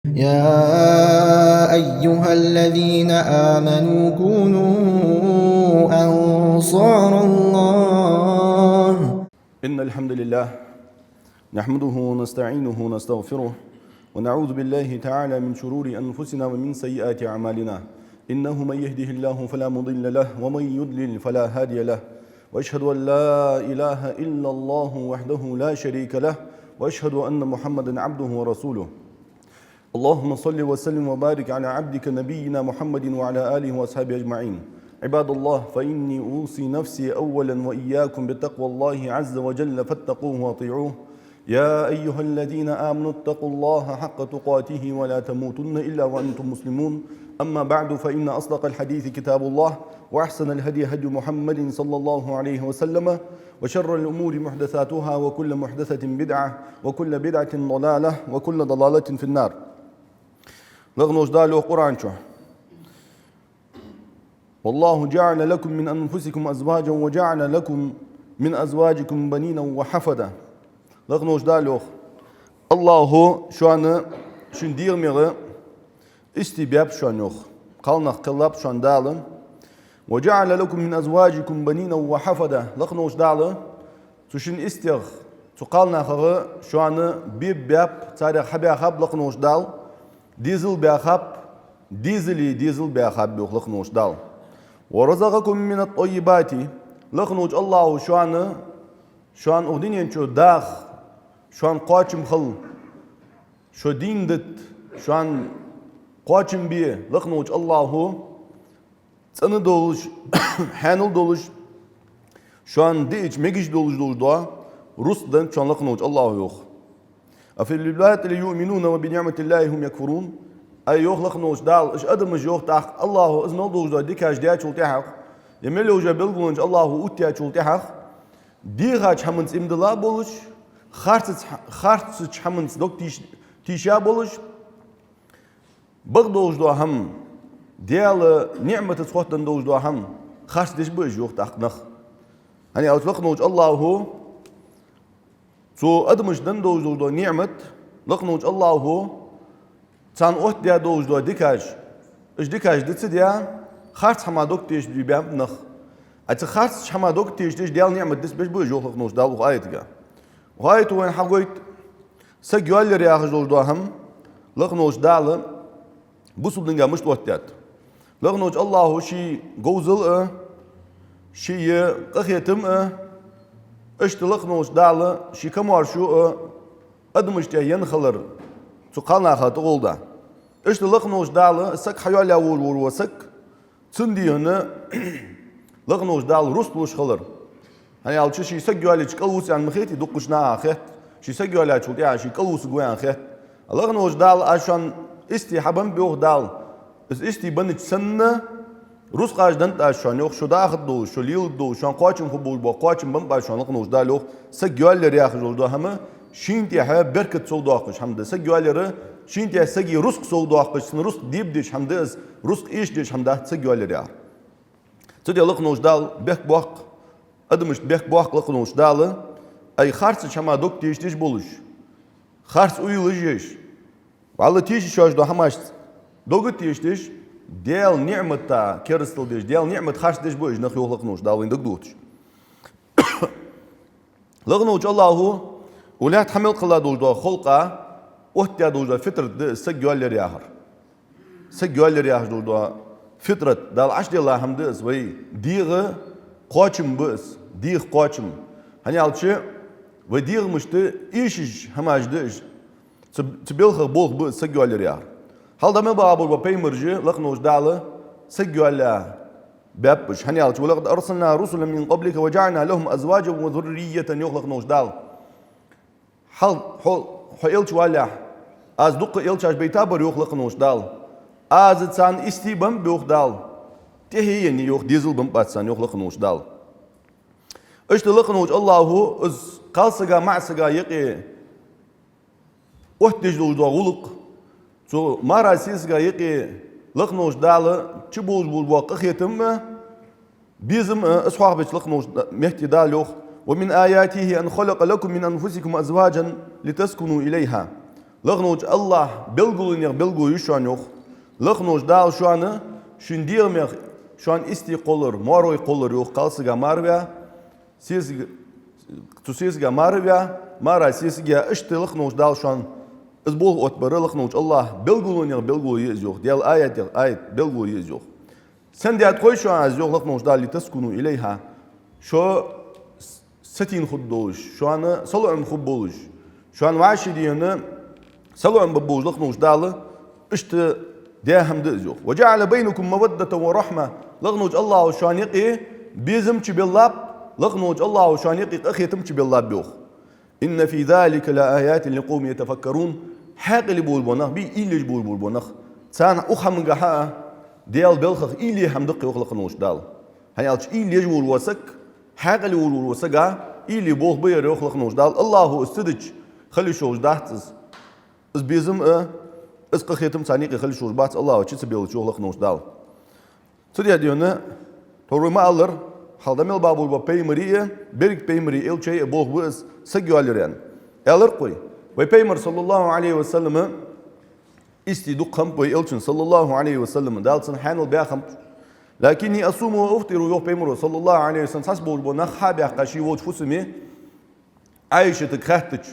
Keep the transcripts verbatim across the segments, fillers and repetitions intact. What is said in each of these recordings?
يا أيها الذين آمنوا كونوا أنصار الله. إن الحمد لله نحمده ونستعينه ونستغفره، ونعوذ بالله تعالى من شرور أنفسنا ومن سيئات أعمالنا. إنه من يهده الله فلا مضل له، ومن يضلل فلا هادي له. وأشهد أن لا إله إلا الله وحده لا شريك له، وأشهد أن محمدا عبده ورسوله. اللهم صل وسلم وبارك على عبدك نبينا محمد وعلى آله وأصحابه أجمعين. عباد الله، فإني أوصي نفسي أولا وإياكم بتقوى الله عز وجل، فاتقوه وأطيعوه. يا أيها الذين آمنوا اتقوا الله حق تقاته ولا تموتن إلا وأنتم مسلمون. أما بعد، فإن أصدق الحديث كتاب الله، وأحسن الهدي هدي محمد صلى الله عليه وسلم، وشر الأمور محدثاتها، وكل محدثة بدعة، وكل بدعة ضلالة، وكل ضلالة في النار. Лакхаволча Дала йоах Къуръан чу: والله جعل لكم من أنفسكم أزواجا وجعل لكم من أزواجكم بنين وحفدة. Лакхаволча Дала йоах: АллахӀа шоана шун дегӀамех истий баьб шоана, йоах. Кхалнах кхеллаб шоана Дала. وجعل لكم من أزواجكم بنين وحفدة. Лакхаволча Дала цу шун истех, цу кхалнахах шоана бе баьб, царех хьабаьхаб Лакхаволча Дала, дезал баьхаб, дезалий дезал баьхаб, йоах Лакхаволча Дала. ورزقكم من الطيبات. Лакхаволча АллахӀа шоана, шоана укх дунен чу даха, шоана кхоачам хила, шо дийна дита, шоана кхоачам бе Лакхаволча АллахӀа цӀена долаш, хьаьнал долаш, шоана диъача мегаш долаш долаш дола рузкъ деннад шоана Лакхаволча АллахӀа, йоах. أفبالباطل يؤمنون وبنعمة الله هم يكفرون. Ай, йоах Лакхаволча Дала, уж адамаш, йоах, тӀаккха АллахӀа из мел долаш дола дикаш даьчул тӀехьагӀа, е мел йолаш йола белгалонаш АллахӀа оттаяьчул тӀехьагӀа, дийхача хӀаманца иман дилла болаш, харцаца, харцача хӀаманца дог тийш-, тийша болаш, бакъдолаш дола хӀама, Даьла ниӀматаца хоттаденна долаш дола хӀама харцдеш ба уж, йоах, тӀаккха нах. ХӀана аьлча Лакхаволча АллахӀа цу адамашта денна долаш дола ниӀмат, Лакхаволча АллахӀа царна оттадаь долаш дола дикаш, уж дикаш диц а даь, харцача хӀаман дог тешаш баьннаб нах. А цу харцача хӀаман дог тешаш Даьла ниӀмат дицбеш ба уж, йоах Лакхаволча Дала укх аятага. Укх аято вайна хьагойт саг йоалаяр яхаш долаш дола хӀама Лакхаволча Дала бусалба динга мишта оттадаьд. Лакхаволча АллахӀа ший говзал а, ший къахетам а, иштта Лакхаволча Дала ший камаьршо а адамашта тӀа енна хилар цу кхалнаха тӀагӀолла да. Иштта Лакхаволча Дала саг хьайоалаяь волаш вола саг, цунна дийхьа Лакхаволча Дала рузкъ луш хилар. ХӀана аьлча ший саг йоалаеча кӀалвусаргва аьнна ма хетий, дуккхача наха хет, ший саг йоалаечул тӀехьагӀа ший кӀалвусаргва аьнна хет. Лакхаволча Дала аз шоана истий хьабеннаб, йоах Дала, из истий беннача санна, рузкъаш деннад аз шоана, йоах, шо дахаргдолаш, шо леладергдолаш, шоана кхоачам хургболаш бола кхоачам беннаб аз шоана, Лакхаволча Дала, йоах. Саг йоалаяр яхаш долаш дола хӀама шийна тӀа беркат совдоаккхаш хӀама да. Саг йоалаяр шийна тӀа сага рузкъ совдоаккхаш, цун рузкъ дебадеш хӀама да из, рузкъ эшадеш хӀама дац саг йоалаяр яхар. Цудухьа Лакхаволча Дала бехк боаккх, адамашта бехк боаккх Лакхаволча Дала, ай, харцача хӀаман дог тешадеш болаш, харц уйлаш еш, валлахӀи, тешаш йоацаш дола хӀамашца дог а тешадеш, Даьла ниӀмата керастал деш, Даьла ниӀмат харцдеш ба уж нах, йоах Лакхаволча Дала, вайна дагадохаш. Лакхаволча АллахӀа укх лаьтта хьа мел кхелла долаш дола халкъа оттадаь долаш дола фитрат да из саг йоалаяр яхар. Саг йоалаяр яхаш долаш дола фитрат, Дала Ӏочуделла хӀама да из, вай дегӀа кхоачам ба из, дегӀа кхоачам. ХӀана аьлча вай дегӀамашта эшаш хӀамаш да уж. Цу, цу балхах болх ба из саг йоалаяр яхар. Хьалха дӀа мел багӀа болаш бола пайхамараш а Лакхаволча Дала саг йоалаяь баьб уж. ХӀана аьлча: ولقد أرسلنا رسلا من قبلك وجعلنا لهم أزواجا وذرية, йоах Лакхаволча Дала. Хьал-, хьо, хьо элча валехь, аз дукха элчаш байтабар, йоах Лакхаволча Дала. Аз царна истий беннаб, йоах Дала. ТӀехьенна, йоах, дезал беннаб аз царна, йоах Лакхаволча Дала. Иштта Лакхаволча АллахӀа из кхалсага, маӀасага юкъе оттадеш долаш дола гӀулакх, цу маьра-сесага юкъе Лакхаволча Дала чубоалаш болаш бола къахетам а, безам а, из хьоахабеча Лакхаволча метте Дала йоах: ومن آياته أن خلق لكم من أنفسكم أزواجا لتسكنوا إليها. Лакхаволча АллахӀа белгалонех белгало я шоана, йоах. Лакхаволча Дала шоана шийна дегӀамех шоана истий кхоллар, маьрой кхоллар, йоах, кхалсага мара ваь, сесаг-, цу сесага мара ваь, мара сесаг яь, иштта лакхаволча Дала шоана из болх оттабар лакхаволча АллахӀа белгалонех белгало я из, йоах. Даьла аятех аят белгало я из, йоах. Сенна даьд хой шоана из, йоах лакхаволча Дала, «لتسكنوا إليها», шо с-, сатийна хургдолаш, шоана салоӀам хургболаш, шоана вӀаший дийна салоӀам бергболаш лакхаволча Дала иштта даь хӀама да из, йоах. «وجعل بينكم مودة ورحمة», лакхаволча АллахӀа шоана юкъе безам чубеллаб, лакхаволча АллахӀа шоана юкъе къахетам чубеллаб, йоах. «إن في ذلك لآيات لقوم يتفكرون». Хьаькъале болаш бола нах, бий, уйла еш болаш бола нах. Царна укх хӀамангахьа Даьла белхах уйла е хӀама да-кх, йоах лакхаволча Дала. ХӀана аьлча уйла еш волаш вола саг, хьаькъале волаш волаш вола сага уйла е болх ба ер, йоах лакхаволча Дала. АллахӀа из ца дича, хила йиш йолаш дац из. Из безам а, из къахетам царна юкъе хила йиш йолаш бац, АллахӀа чу ца беллача, йоах лакхаволча Дала. Цудухьа дийна, тхьовра вай ма аллара, хьалха дӀа мел баь болаш бола пайхамарий а, берригача пайхамарий, элчий а болх ба из саг йоалаяр, аьнна. Аьлар-кх вай: вай Пайхамар, صلى الله عليه وسلم, истий дукха хиннаб вай Элчан, صلى الله عليه وسلم, Дала цунна хьаьнал баь хиннаб. «لكني أصوم وأفطر», йоах Пайхамаро, صلى الله عليه وسلم, цхьацца болаш бола нах хьабаьккха ший волча фусаме Ӏайшатага хаьттача: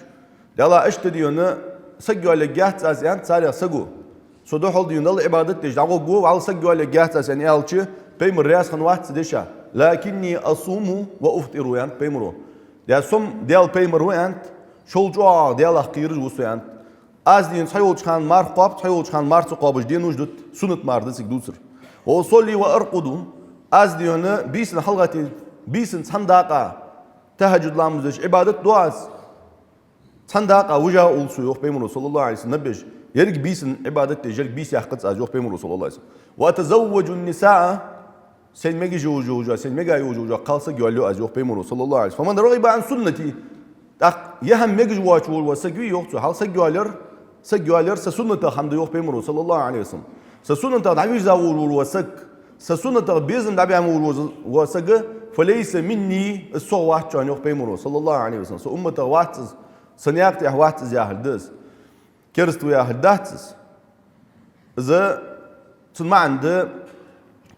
«Даьла, иштта дийна саг йоалаергьяц аз, — аьннад царех саго. — Со духхьал дийна Далла Ӏибадат деш дӀагӀоргва, валлахӀи, саг йоалаергьяц аз», — аьнна аьлча, Пайхамар раьза хиннавац цу деша. «لكني أصوم وأفطر», — аьннад Пайхамаро. «Даьла, со-м Даьла пайхамар ва, — аьннад, — шул чӀоагӀагӀа Даьлах кхераш ва со», — аьннад. «Аз дийна цхьайолча хана марха кхоаб, цхьайолча хана марха ца кхоабаш денаш да, суннат мара да цига дувцар. وأصلي وأرقد», аз дийна бийсан хьалгӀатте, бийсан цхьан дакъа тахӀаджуд ламаз деш Ӏибадат ду аз, цхьан дакъа вижа улл со, йоах Пайхамаро, صلى الله عليه وسلم, наб еш, еррига бийсан Ӏибадат деш, еррига бийса яьккхац аз, йоах Пайхамаро, صلى الله عليه وسلم. «وأتزوج النساء», сайна мегаш йолаш йола, сайна мега йолаш йола кхалсаг йоалаю аз, йоах Пайхамаро, صلى الله عليه وسلم. «فمن رغب عن سنتي». ТӀаккха ер хӀама мегаш воацаш волаш вола саг вий, йоах цо, хьал саг йоалаяр, саг йоалаяр са суннатах хӀама да, йоах Пайхамаро, صلى الله عليه وسلم. Са суннатах дӀавийрза волаш вола вола саг, са суннатах безам дӀабаьнна волаш вола саг, «فليس مني», из сох вац шоана, йоах Пайхамаро, صلى الله عليه وسلم. Са умматах вац из, са наькъа тӀа вац из яхар да из. Кераста ва яхар дац из. Из цун маӀан да,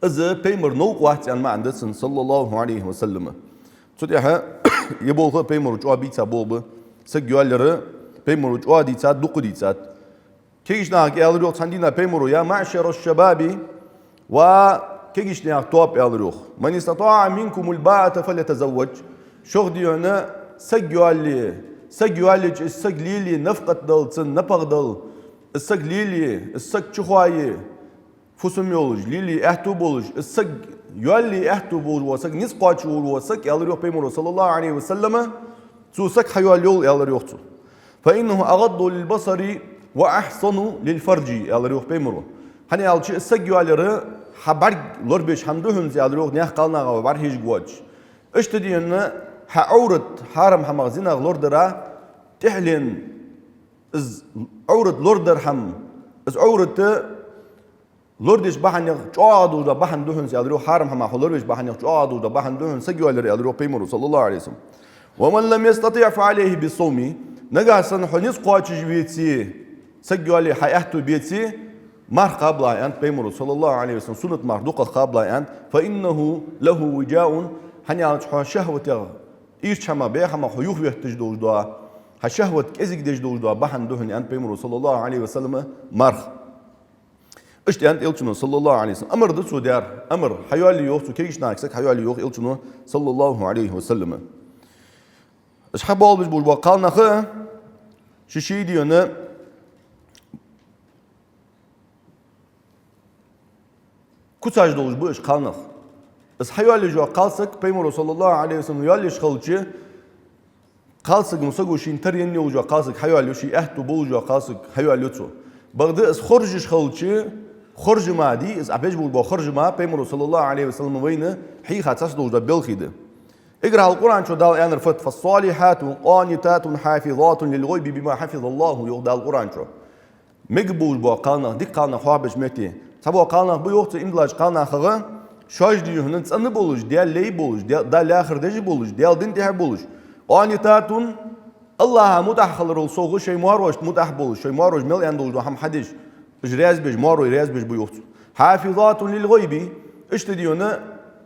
из Пайхамара новкъа вац аьнна маӀан да цун, صلى الله عليه وسلم. Цудухьа ер болх а Пайхамаро чӀоагӀа бийца болх ба, саг йоалаяр Пайхамаро чӀоагӀа дийцад, дукха дийцад. Кагийча нахага аьлар, йоах, цхьан дийнахьа Пайхамаро: «يا معشر الشباب», ва кагийча наьха тоаба, аьлар, йоах, «من استطاع منكم الباءة فليتزوج». Шух дийна саг йоалае, саг йоалаеча из саг лелае нафакъат дала, цунна напагӀа дала, из саг лелае, из саг чухоае, фусам йолаш, лелае аьттув болаш, из саг йоалае аьттув болаш вола саг, низ кхоачаш вола саг, аьлар, йоах, Пайхамаро, صلى الله عليه وسلم, цу саг хьайоалайойла, аьлар, йоах, цо. «فإنه أغض للبصر وأحصن للفرج», аьлар, йоах, Пайхамаро. ХӀана аьлча, саг йоалаяр хьа бӀарг лорабеш хӀама да хьона из, аьлар, йоах, наьха кхалнаха бӀарахьежаргвоацаш. Иштта дийна хьа Ӏоврат хьарам хӀамах, зинах лорадара тӀехьленна, из Ӏоврат лорадар хӀама, из Ӏоврат лорадеш бахьанех чӀоагӀа долаш дола бахьан да хьона из, аьлар, йоах, хьарам хӀамах хьо лоравеш бахьанех чӀоагӀа долаш дола бахьан да хьона саг йоалаяр, аьлар, йоах, Пайхамаро, صلى الله عليه وسلم. «ومن لم يستطع فعليه بالصوم». Нагахьа санна хьо низ кхоачаш веце, саг йоалае хьа аьттув беце, марха кхаба, аьннад Пайхамаро, صلى الله عليه وسلم, суннат марха дукхагӀа кхаба, аьннад. «فإنه له وجاء», хӀана аьлча хьо шахӀватех, ийрча хӀамах, бӀеха хӀамах хьо юхаветташ долаш дола, хьа шахӀват кӀезига деш долаш дола бахьан да хьона, аьннад Пайхамаро, صلى الله عليه وسلم, марха. Иштта аьннад Элчано, صلى الله عليه وسلم. Амар да цо даьр, амар, хьайоалае, йоах цо, кагийча нахага саг хьайоалае, йоах Элчано, صلى الله عليه وسلم. Уж хьабоалабеш болаш бола кхалнах ший-ший дийна куцаш долаш ба уж кхалнах. Из хьайоалаеш йола кхалсаг, Пайхамаро, صلى الله عليه وسلم, йоалаеш хилча, кхалсаг, ма саго шийна тара енна йолаш йола кхалсаг хьайоалаю, ший аьттув болаш йола кхалсаг хьайоалаю цо. Бакъда из хоржаш хилча, хоржама, дий, из Ӏа беш болаш бола хоржама, Пайхамаро, صلى الله عليه وسلم, вайна хьийха цхьацца долаш дола белхий да. Эггара хьалха Къуръан чу Дала аьннар фуд: «فالصالحات قانتات حافظات للغيب بما حفظ الله», йоах Дала Къуръан чу. Мегаш болаш бола кхалнах, дика кхалнах хьоахабеш метте, цхьабола кхалнах ба, йоах цо, имдалача кхалнахага, шоаш дийна цӀена болаш, Даьла лай болаш, Даь-, Далла лаьхар деш болаш, Даьла дина тӀехьа болаш. «قانتات», АллахӀа мутӀахьа хиларал совгӀа шоай маьрашта мутӀахьа болаш, шоай маьраш мел аьнна долаш дола хӀама хьадеш, уж раьза беш, маьрой раьза беш ба, йоах цо. حافظات للغيب, иштта да хьона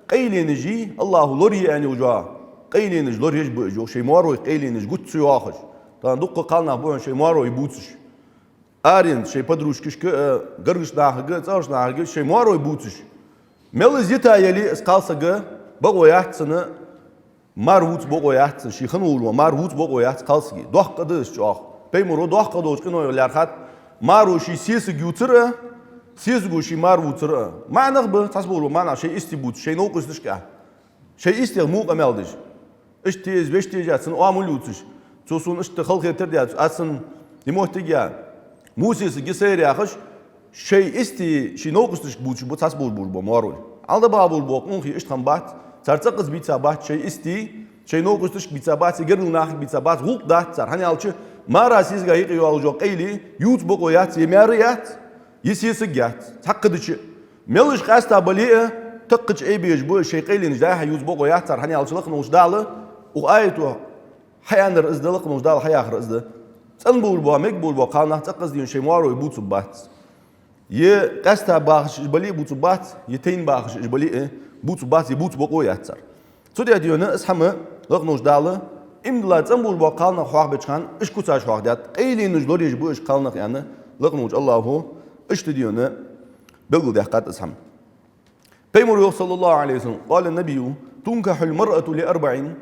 къайленаш, АллахӀа лорае аьнна йолаш йола къайленаш лораеш ба уж, йоах, шоай маьрой къайленаш гуча ца йоахаш. Тахан дукха кхалнах ба хьона шоай маьрой бувцаш. Аренца шоай подружкашка а, гаргарча нахага а, цӀагӀарча нахага а шоай маьрой бувцаш. Мел из йита яле а, из кхалсаг бокъо яц цунна, мар вувца бокъо яц цунна, ше хинна волаш вола мар вувца бокъо яц кхалсага. Доккха къа да из чӀоагӀа. Пайхамаро доккха долча къинойх лаьрхӀад, маро ший сесаг ювцар а, сесаго ший мар вувцар а. МаӀа нах ба, цхьаболаш бола маӀа нах шоай истий бувцаш, шоай новкъосташка а. Шоай истех во къамаьл деш. Иштта из вешта тежа, цун оамал ювцаш. Цо сона иштта халахетар даьд, аз цунна из моттиг яь. Во сесаг я сайра яхаш, шоай истий ший новкъосташка бувцаш ба цхьаболаш бола маьрой. Ӏалда баха болаш бола къонахий иштта хинна бац, цар цӀаккха из бийца бац, шоай истий шоай новкъосташка бийца бац, е гаргара нахага бийца бац, гӀулакх дац цар. ХӀана аьлча, мара сесага юкъе йоаллаш йола къайле ювца бокъо яц, е маьр яц, е сесаг яц, цхьаккха дича а. Мел уж къаьстта бале а, тӀаккха чу Ӏе безаш ба уж, шоай къайленаш дӀа-хьа ювца бокъо яц цар, хӀана аьлча Лакха волча Дала, укх аято хьааьннар из да, Лакха волча Дала хьаяхар из да. ЦӀена болаш бола, мегаргболаш бола кхалнах цӀаккха из дийна шоай маьрой бувцаргбац. Е къаьстта бахаш уж бале а бувцаргбац, е тайна бахаш уж бале а бувцаргбац, е бувца бокъо яц цар. Цудухьа да хьона из хӀама Лакха волча Дала, иман дилла цӀена болаш бола кхалнах хьоахабеча хана, уж куцаш хьоахадаьд, къайленаш лораеш ба уж кхалнах аьнна, Лакха волча АллахӀо иштта да хьона белгалдаьккхад из хӀама. Пайхамаро йоах, صلى الله عليه وسلم, قال النبي: تنكح المرأة لأربع.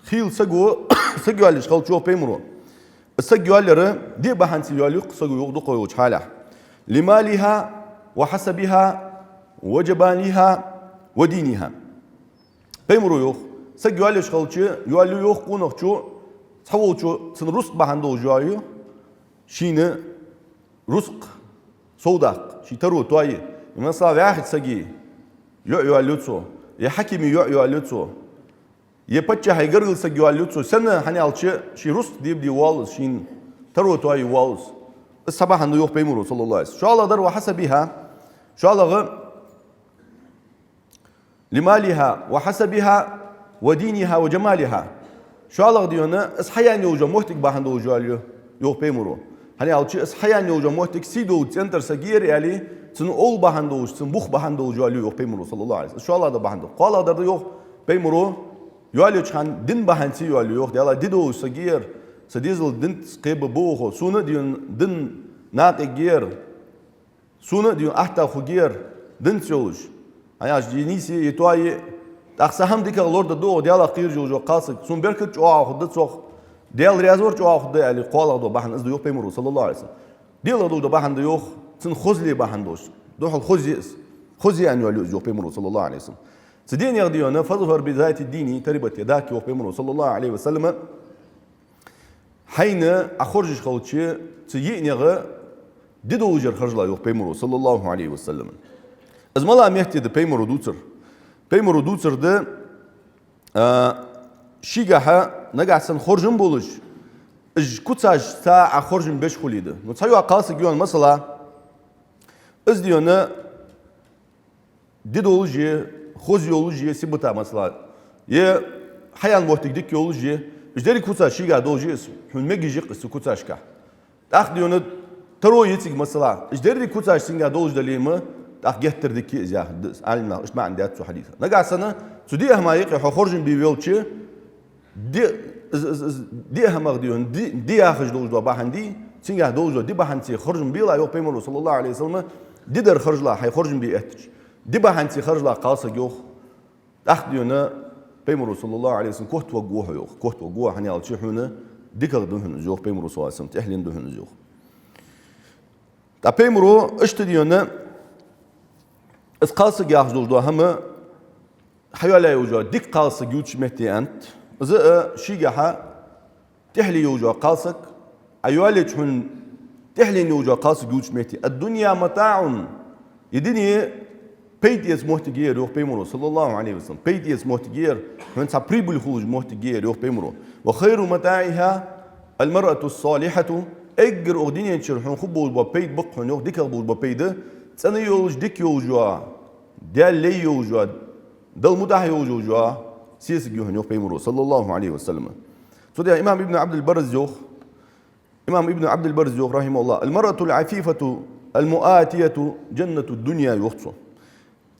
Хийла саго, саг йоалаеш хилча, йоах Пайхамаро, саг йоалаяр диъ бахьанца йоалаю-кх саго, йоах, дукхагӀйолча хьалехь: لمالها وحسبها وجمالها ودينها. Пайхамаро йоах, саг йоалаеш хилча, йоалаю, йоах, къонахчо цхьаволчо цун рузкъа бахьан долаш йоалаю, шийна рузкъа совдаккха, ший таро тоае. Масала, ваьхача сага йоӀ йоалаю цо, е хьакима йоӀ йоалаю цо, е паччахьа гаргара саг йоалаю цо, сенна, хӀана аьлча ший рузкъа дебаде воалл из, шийна таро тоае воалл из. Из цхьа бахьан да, йоах Пайхамаро, صلى الله عليه وسلم. ШоллагӀдар وحسبها, шоллагӀа لمالها وحسبها ودينها وجمالها. ШоллагӀа да хьона из хьаяьнна йолаш йола моттиг бахьан долаш йоалаю, йоах Пайхамаро. ХӀана аьлча из хьаяьнна йолаш йола моттиг сий долча цӀен тӀара саг яр аьле, цун овла бахьан долаш, цун бух бахьан долаш йоалаю, йоах Пайхамаро, صلى الله عليه وسلم. Из шоллагӀа дола бахьан да. КхоалагӀдар да, йоах Пайхамаро, йоалаеча хана дин бахьанца йоалаю, йоах, Даьла, ди долаш саг яр, са дезал динца кхебаь ба укхо, сона а да хьона дин накъа эггар, сона а да хьона атта хургьяр динца йолаш. ХӀана аьлча е нийса, е тоае, тӀаккха са хӀама дикагӀа лорадергда укхо, Даьлах кхераш йолаш йола кхалсаг. Сона беркат чӀоагӀа хургда цох, Даьла раьза вар чӀоагӀа хургда, аьле, кхоалагӀа дола бахьан из да, йоах Пайхамаро, صلى الله عليه وسلم. ДиълагӀа долаш дола бахьан да, йоах, цун хозал бахьан долаш. Духхьал хоза я из. Хоза я аьнна йоалаю из, йоах Пайхамаро, صلى الله عليه وسلم. Цу диънех да хьона: فاظفر بذات الدين تربت يداك, йоах Пайхамаро, صلى الله عليه وسلم. Хьайна Ӏа хоржаш хилча, цу йиънех ди долаш яр харжала, йоах Пайхамаро, صلى الله عليه وسلم. Из малагӀча метте да Пайхамаро дувцар? Пайхамаро дувцар да, а, шийгахьа нагахьа санна хоржам болаш, уж куцашца Ӏа хоржам беш хуле да. Ну, цхьайола кхалсаг я хьона, масала, из да хьона ди долаш е, хоза йолаш е сибата, масала, е хьаяьнна моттиг дика йолаш е, уж деррига куцаш шийгахьа долаш я из, хьона мегаш я-кх из цу куцашкахь. ТӀаккха да хьона таро я цига, масала, уж деррига куцаш цунгахьа долаш дале-м, тӀаккха геттара дика я из, яхар да из. Ӏалимнаха иштта маӀан даьд цу хьадиса. Нагахьа санна цу диъ хӀаман юкъе хьо хоржам бе велча, диъ, из, из, из, диъ хӀамах да хьона ди, ди яхаш долаш дола бахьан дий, цунгахьа долаш дола ди бахьанца хоржам белахь, йоах Пайхамаро, صلى الله عليه وسلم, ди дар харжалахь, хьай хоржам бе эттача. Ди бахьанца харжалахь кхалсаг, йоах, тӀаккха да хьона, Пайхамаро, صلى الله عليه وسلم, котваргва хьо, йоах, котваргва, хӀана аьлча хьона дикагӀа да хьона из, йоах Пайхамаро, صلى الله عليه وسلم, тӀехьленна да хьона из, йоах. ТӀаккха Пайхамаро иштта да хьона, из кхалсаг яхаш долаш дола хӀама, хьайоалаяь йолаш йола дика кхалсаг ювцача метте аьннад, из а шийгахьа тӀехьле йолаш йола кхалсаг, Ӏа йоалаеча хьона тӀехьленна йолаш йола кхалсаг ювцача метте. الدنيا متاع. Ер дуне пайда эца моттиг я ер, йоах Пайхамаро, صلى الله عليه وسلم. Пайда эца моттиг я ер, хьона цхьа прибыль хулаш моттиг я ер, йоах Пайхамаро. وخير متاعها المرأة الصالحة. Эггара укх дунен чура хьона хургболаш бола пайда ба-кх хьона, йоах, дикагӀа болаш бола пайда, цӀена йолаш, дика йолаш йола, Даьла лай йолаш йола, Далла мутӀахьа йолаш йола сесаг я хьона, йоах Пайхамаро, صلى الله عليه وسلم. Цудухьа имам Ибн Ӏабдул-Баррас йоах, имам Ибн Ӏабдул-Баррас йоах, рахьимахӀуллахӀ: «المرأة العفيفة المؤاتية جنة الدنيا», йоах цо.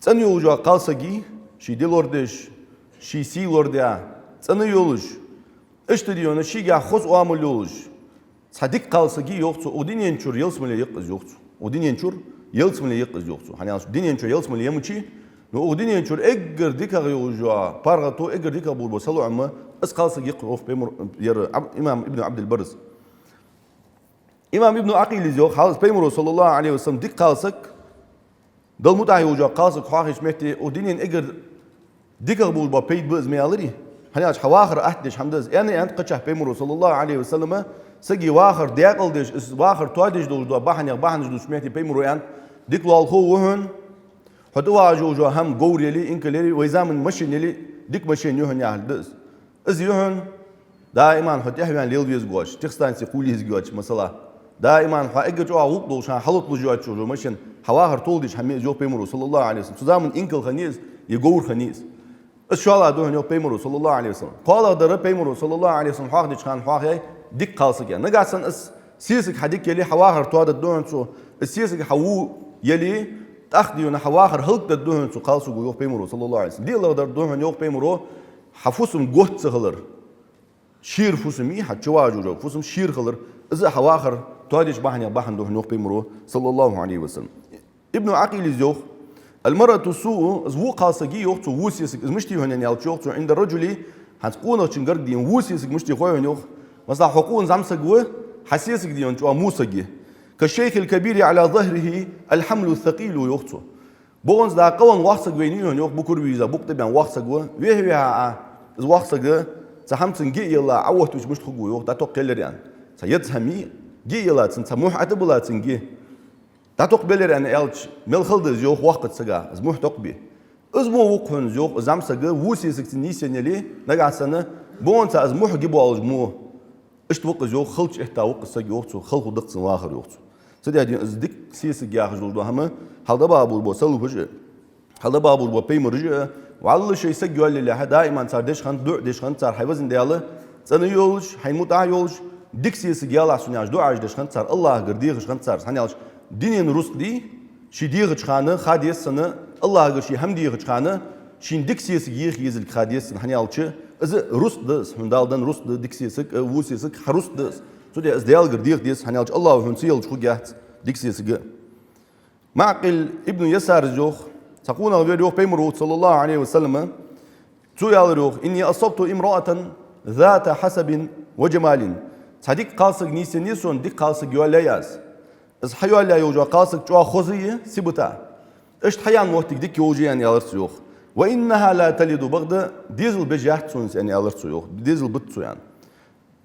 ЦӀена йолаш йола кхалсаг, ший ди лорадеш, ший сий лорадаь, цӀена йолаш, иштта дийна шийгахь хоза оамал йолаш цхьа дика кхалсаг, йоах цо, укх дунен чура ялсмале я-кх из, йоах цо. Укх дунен чура ялсмале я-кх из, йоах цо. ХӀана аьлча дунен чура ялсмале я мичай, но укх дунен чура эггара дикагӀа йолаш йола паргӀато, эггара дикагӀа болаш бола салоӀам из кхалсаг я-кх, йоах пайхамар-, яр Ӏаб-, имам Ибн Ӏабдул-Баррас. Имам Ибн Ӏакъила йоах, хьалха пайхамара, саллаллахӀу Ӏалайхи ва саллам, дика кхалсаг, Далла мутӀахьа йолаш йола кхалсаг хьоахаеча метте, укх дунен эггара дикагӀа болаш бола пайда ба из ма аьларий. ХӀана аьлча хьа вахар атта деш хӀама да из. Аьнна, аьннад кхычахьа пайхамара, саллаллахӀу Ӏалайхи ва саллам, саги вахар даькъала деш, из вахар тоадеш долаш дола бахьанех бахьанаш дувцача метте пайхамара аьннад: «Дика лоалахо ва хьона, хьо тӀавоагӀаш йолаш йола хӀама, говр яле, инкал яле, вай заман машен яле, дика машен я хьона яхилга да из. Из я хьона, даиман хьо тӀехваьнна лела везаш воацаш, техстанце кхувла езаш воацаш, масала. Даиман хьо эггара чӀоагӀа гӀулакх долаш, хьа хьалотталуш йоацаш йола машен, хьа вахар толдеш хӀама я из», йоах пайхамара, саллаллахӀу Ӏалайхи ва саллам. Цу заман инкал хиннай из, е говр хиннай из. Из шоллагӀа да хьона, йоах пайхамара, саллаллахӀу Ӏалайхи ва саллам. КхоалагӀдар пайхамара, саллаллахӀу Ӏалайхи ва саллам, хьоахадеча хана хьоахаяьй дика кхалсаг я. Нагахьа санна из сесаг хьа дика яле, хьа вахар тоадаргда хьона цо. Из сесаг хьа во яле, тӀаккха дийна хьа вахар хӀалакдаргда хьона цу кхалсаго, йоах пайхамара, саллаллахӀу Ӏалайхи ва саллам. ДиълагӀдар да хьона, йоах пайхамара, хьа фусам готта ца хилар, шера фусам, хьа чу вагӀаш йола фусам шера хилар, из а хьа вахар тоадеча бахьанех бахьан да хьона, йоах пайхамара, саллаллахӀу Ӏалайхи ва саллам. Ибн Ӏакъила йоах: «المرأة السوء», из во кхалсаг, йоах цо, во сесаг, из мишта я хьона аьлча, йоах цо, «عند الرجل», хӀанз къонахчун гарга дийна во сесаг мишта я хой хьона, йоах. Масала, хьо къона зӀамсаг ва, хьа сесаг дийна чӀоагӀа во саг я. «كالشيخ الكبير على ظهره الحمل الثقيل», йоах цо. БогӀанца дӀа къавенна воккха саг вайна я хьона, йоах, букур вийза, букъ тӀа баьнна воккха саг ва. Вехьа-вехьа а из воккха саг цхьа хӀамцунна ги а елла, Ӏооттавича мишта хургва, йоах, дӀатокхаялар аьнна. Цхьа еза хӀама я, ги а елла цунна, цхьа мухь Ӏотабилла цунна ги. ДӀатокхабелар аьнна аьлча, мел хала да из, йоах, воккхача сага, из мухь токхабе. Из мо ва-кх хьона из, йоах, из зӀамсаг, во сесаг цунна нийсъенна яле, нагахьа санна богӀанца из мухь ги боалаш мо. Иштта ва-кх из, йоах, халча этта ва-кх из саг, йоах цо, хала хургда-кх цун вахар, йоах цо. Цудухьа дийна из дика сесаг яхаш долаш дола хӀама, хьалха дӀабаха болаш бола салафаш а, хьалха дӀабаха болаш бола пайхамараш а, валлахӀи, шоай саг йоалаялехьа, даиман цар деш хиннад, дуӀа деш хиннад цар: хьай везан Даьла, цӀена йолаш, хьайна мутӀахьа йолаш, дика сесаг ялахь сона, яхаш, дуӀаш деш хиннад цар, АллахӀагара дехаш хиннад цар. ХӀана аьлча дунен рузкъа дий, ше дехача хана ха деза цунна, АллахӀагара ше хӀама дехача хана, шийна дика сесаг еха езилга ха деза цунна. ХӀана аьлча из рузкъа да из, хьона Дала денна рузкъа да дика сесаг, э, во сесаг хьа рузкъа да из. Цудухьа из Даьлагара деха деза, хӀана аьлча АллахӀо хьона ца елча хургьяц дика сесаг. МаӀкъил ибн Ясара йоах, цхьа къонах вера, йоах, пайхамар волча, саллаллахӀу Ӏалайхи ва саллам, цо аьлар, йоах: «إني أصبت امرأة ذات حسب وجمال». Цхьа дика кхалсаг нийсъеннай сона, дика кхалсаг йоалаяьй аз. Из хьайоалаяь йолаш йола кхалсаг чӀоагӀа хоза я сибата. Иштта хьаяьнна моттиг дика йолаш я, аьнна, аьлар цо, йоах. «وإنها لا تلد», бакъда дезал беш яц цунца, аьнна, аьлар цо, йоах. Дезал бита цо, аьнна.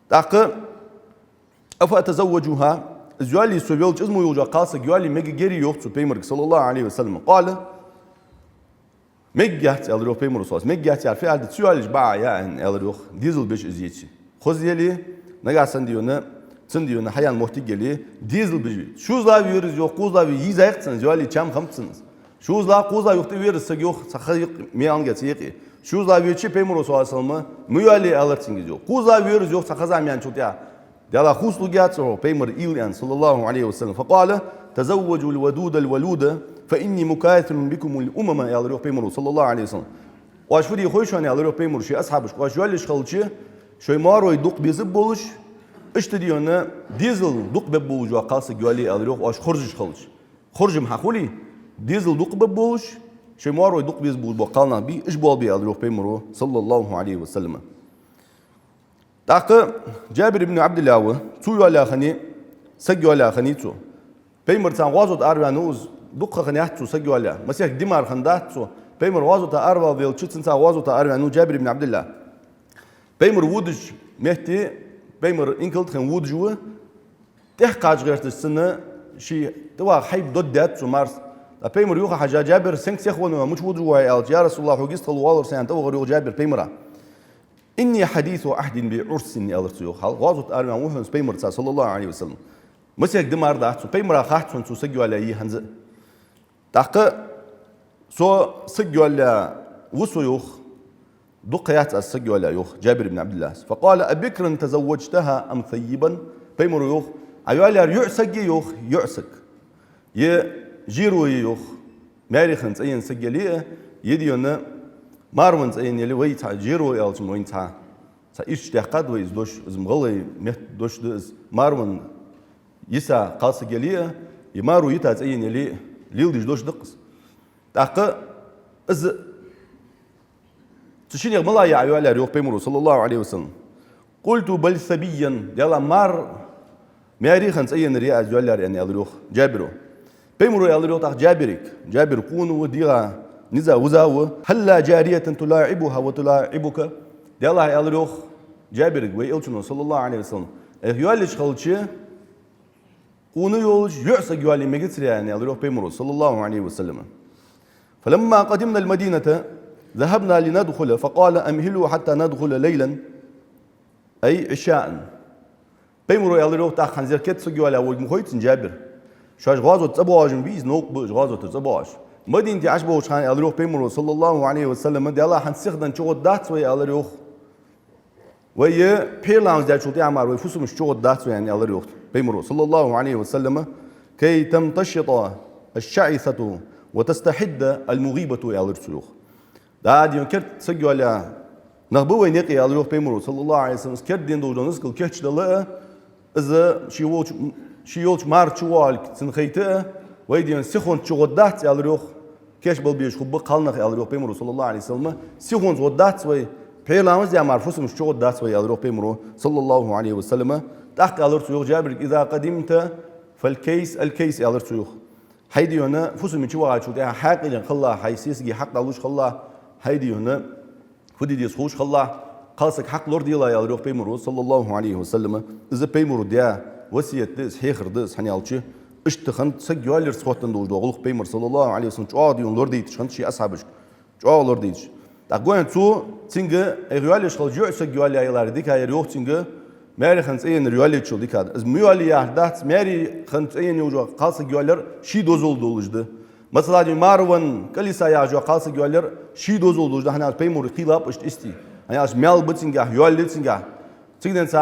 ТӀаккха: «أفأتزوجها؟» Из йоалае со велча, из мо йолаш йола кхалсаг йоалае мегаргьярий, йоах цо пайхамарга, саллаллахӀу Ӏалайхи ва саллам. «قال: Мегаш яц», аьлар, йоах, пайхамара, со: «Мегаш яц, я фиӀал да ца йоалаеш бакъахьа я», аьнна, аьлар, йоах, дезал беш из, ечи. Хоза яле, нагахьа санна дийна, цунна дийна хьаяьнна моттиг яле, дезал беш. ШозлагӀа вера из, йоах, кхозлагӀа ве-, йийзай-кх цунна из, йоалае чам хиннаб цунна из. ШозлагӀа, кхозлагӀа юха тӀавера из саг, йоах, цхьа ха юкъе, маьлага цхьа юкъе. ШозлагӀа веча пайхамара, саллаллахӀу Ӏалайхи ва саллам, ма йоалае, аьлар цунга из, йоах. КхозлагӀа вера из, йоах, цхьа ха-зама яьнначул тӀехьагӀа. Даьла, хувцалургьяц хьо, пайхамар уйла аьнна, саллаллахӀу Ӏалайхи ва саллам. «فقال: تزوجوا الودود الولود، فإني مكاثر بكم الأمم», аьлар, йоах, пайхамара, саллаллахӀу Ӏалайхи ва саллам. Оаш фу де хой шоана, аьлар, йоах, пайхамара ший асхьабашка, оаш йоалаеш хилча, шоай маьрой дукха безаш болаш, иштта дийна дезал дукха беш болаш бола кхалсаг йоалае, аьлар, йоах, оаш хоржаш хилча. Хоржам хьахуле, дезал дукха беш болаш, шоай маьрой дукха безаш болаш бола кхалнах бе, уж болабе, аьлар, йоах, пайхамара, саллаллахӀу Ӏалайхи ва саллам. ТӀаккха Джабир ибн Ӏабдуллахь ва, цо йоалаяь хиннай, саг йоалаяь хиннай цо. Пайхамарца гӀазота араваьннав из, дукха ха хиннаяц цо саг йоалаяь, масех ди мара хиннадац цо. Пайхамар гӀазота аравала велча, цунца гӀазота араваьннав Джабир ибн Ӏабдуллахь. Пайхамар водача метте, пайхамар инкала тӀа хинна водаш ва, тӀехьакхача гӀерташ цунна ший тӀаваха хьайба доддаьд цо марса. ТӀаккха пайхамара юха хьежа: «Джабир, сенга сиха венав хьо, мича водаш ва хьо?» аьлча: «Я РасулаллахӀ, хьога йистхила воаллар са», аьнна, тӀавахар, йоах, Джабир пайхамара. «إني حديث عهد بعرس», аьлар цо, йоах. Хьал гӀазота араваьнна ва хьона из пайхамарца, саллаллахӀу Ӏалайхи ва саллам. Масех ди мара дац цун, пайхамара хац хьона цо саг йоалаяьй хӀанз а. ТӀаккха со саг йоалаяь ва со, йоах. Дукха яц аз саг йоалаяь, йоах Джабир ибн Ӏабдиллахӏас. فقال: أبكرا تزوجتها أم ثيبا؟ Пайхамаро йоах: Ӏа йоалаяьр йоӀ саг е, йоах, йоӀ саг. Е жиро е, йоах, маьре хинна цӀаена саг яле а, е дийна маьре хинна цӀаена яле, вай цхьа жиро аьлча-м вайна цхьа, цхьа ирча даьккхад вай из дош, из-м гӀалгӀай метта дош да из, маьре хинна йиса кхалсаг яле а, е маьре йита цӀаена яле а, леладеш дош да-кх из. ТӀаккха из цу шиннех малав Ӏа йоалаяьр, йоах Пайхамаро, صلى الله عليه وسلم. قلت: بل ثيبا, Даьла, маьр-, маьре хинна цӀаенар я аз йоалаяьр, аьнна, аьлар, йоах, Джабиро. Пайхамаро аьлар, йоах, тӀаккха Джабирга. Джабир къона ва, дегӀа низа вуза ва. هلا جارية تلاعبها وتلاعبك؟ Даьла, аьлар, йоах, Джабирга вай Элчано, صلى الله عليه وسلم, айхьа йоалаеш хилча, къона йолаш йоӀ саг йоалае мегацарий, аьнна, аьлар, йоах, Пайхамаро, صلى الله عليه وسلم. فلما قدمنا المدينة ذهبنا لندخل، فقال: أمهلوا حتى ندخل ليلا، أي عشاء. Пайхамаро аьлар, йоах, тӀаккха хӀанз ер керда саг йоалаяь волга ма хой цунна Джабира. Шоаш гӀазота цӀабоагӀаш бий, из новкъа ба уж гӀазота цӀабоагӀаш. Мадинате Ӏаш болча хана, аьлар, йоах, Пайхамаро, صلى الله عليه وسلم, Даьла, хӀанз сиха денз чугӀоргдац вай, аьлар, йоах. Вай пхьера ламаз даьчул тӀехьагӀа мара вай фусамаш чугӀоргдац вай, аьнна, аьлар, йоах, Пайхамаро, صلى الله عليه وسلم, كي تمتشط الشعثة وتستحد المغيبة, аьлар цо, йоах. ДӀа дийна керда саг йоалаяь нах ба вай наькъе, аьлар, йоах, Пайхамаро, صلى الله عليه وسلم, из керда дийна долаш дола низкал кийчдала а, из ший волча, ший йолча маьра чувоалга цунна хайта а, вай дийна сихонца чугӀоргдац, аьлар, йоах, кийчбала безаш хургба кхалнах, аьлар, йоах, Пайхамаро, صلى الله عليه وسلم. Сихонца гӀоргдац вай, пхьера ламаз даь мара фусамаш чугӀоргдац вай, аьлар, йоах, Пайхамаро, صلى الله عليه وسلم. ТӀаккха аьлар цо, йоах, Джабирга: إذا قدمت فالكيس الكيس, аьлар цо, йоах. Хьай дийна фусаме чувахачул тӀехьагӀа хьаькъале хила, хьай сесаге хьакъ далуш хила, хьай дийна фу де деза ховш хила, кхалсага хьакъ лораделахь, аьлар, йоах, Пайхамаро, صلى الله عليه وسلم. Из Пайхамаро даь васкет да из, хьехар да из, хӀана аьлча, иштта хиннад саг йоалаярца хоттаденна долаш дола гӀулакх. Пайхамаро, صلى الله عليه وسلم, чӀоагӀа дийна лорадайташ хиннад ший асхьабашка. ЧӀоагӀа лорадайташ. ТӀаккха гой хӀанз цо, цунга айхьа йоалаеш хилча йоӀ саг йоалаяь ялар дикагӀа яр, йоах, цунга маьре хинна цӀаенар йоалаечул дикагӀа да. Из ма йоалае яхар дац, маьре хинна цӀаена йолаш йола кхалсаг йоалаяр ший дозал долаш да. Масала, дийна маьре венна кӀалйиса яхаш йола кхалсаг йоалаяр ший дозал долаш да, хӀана аьлча Пайхамара кхелаб иштта истий. ХӀана аьлча маьл ба цунгахьа, йоал я цунгахьа. Цигара денз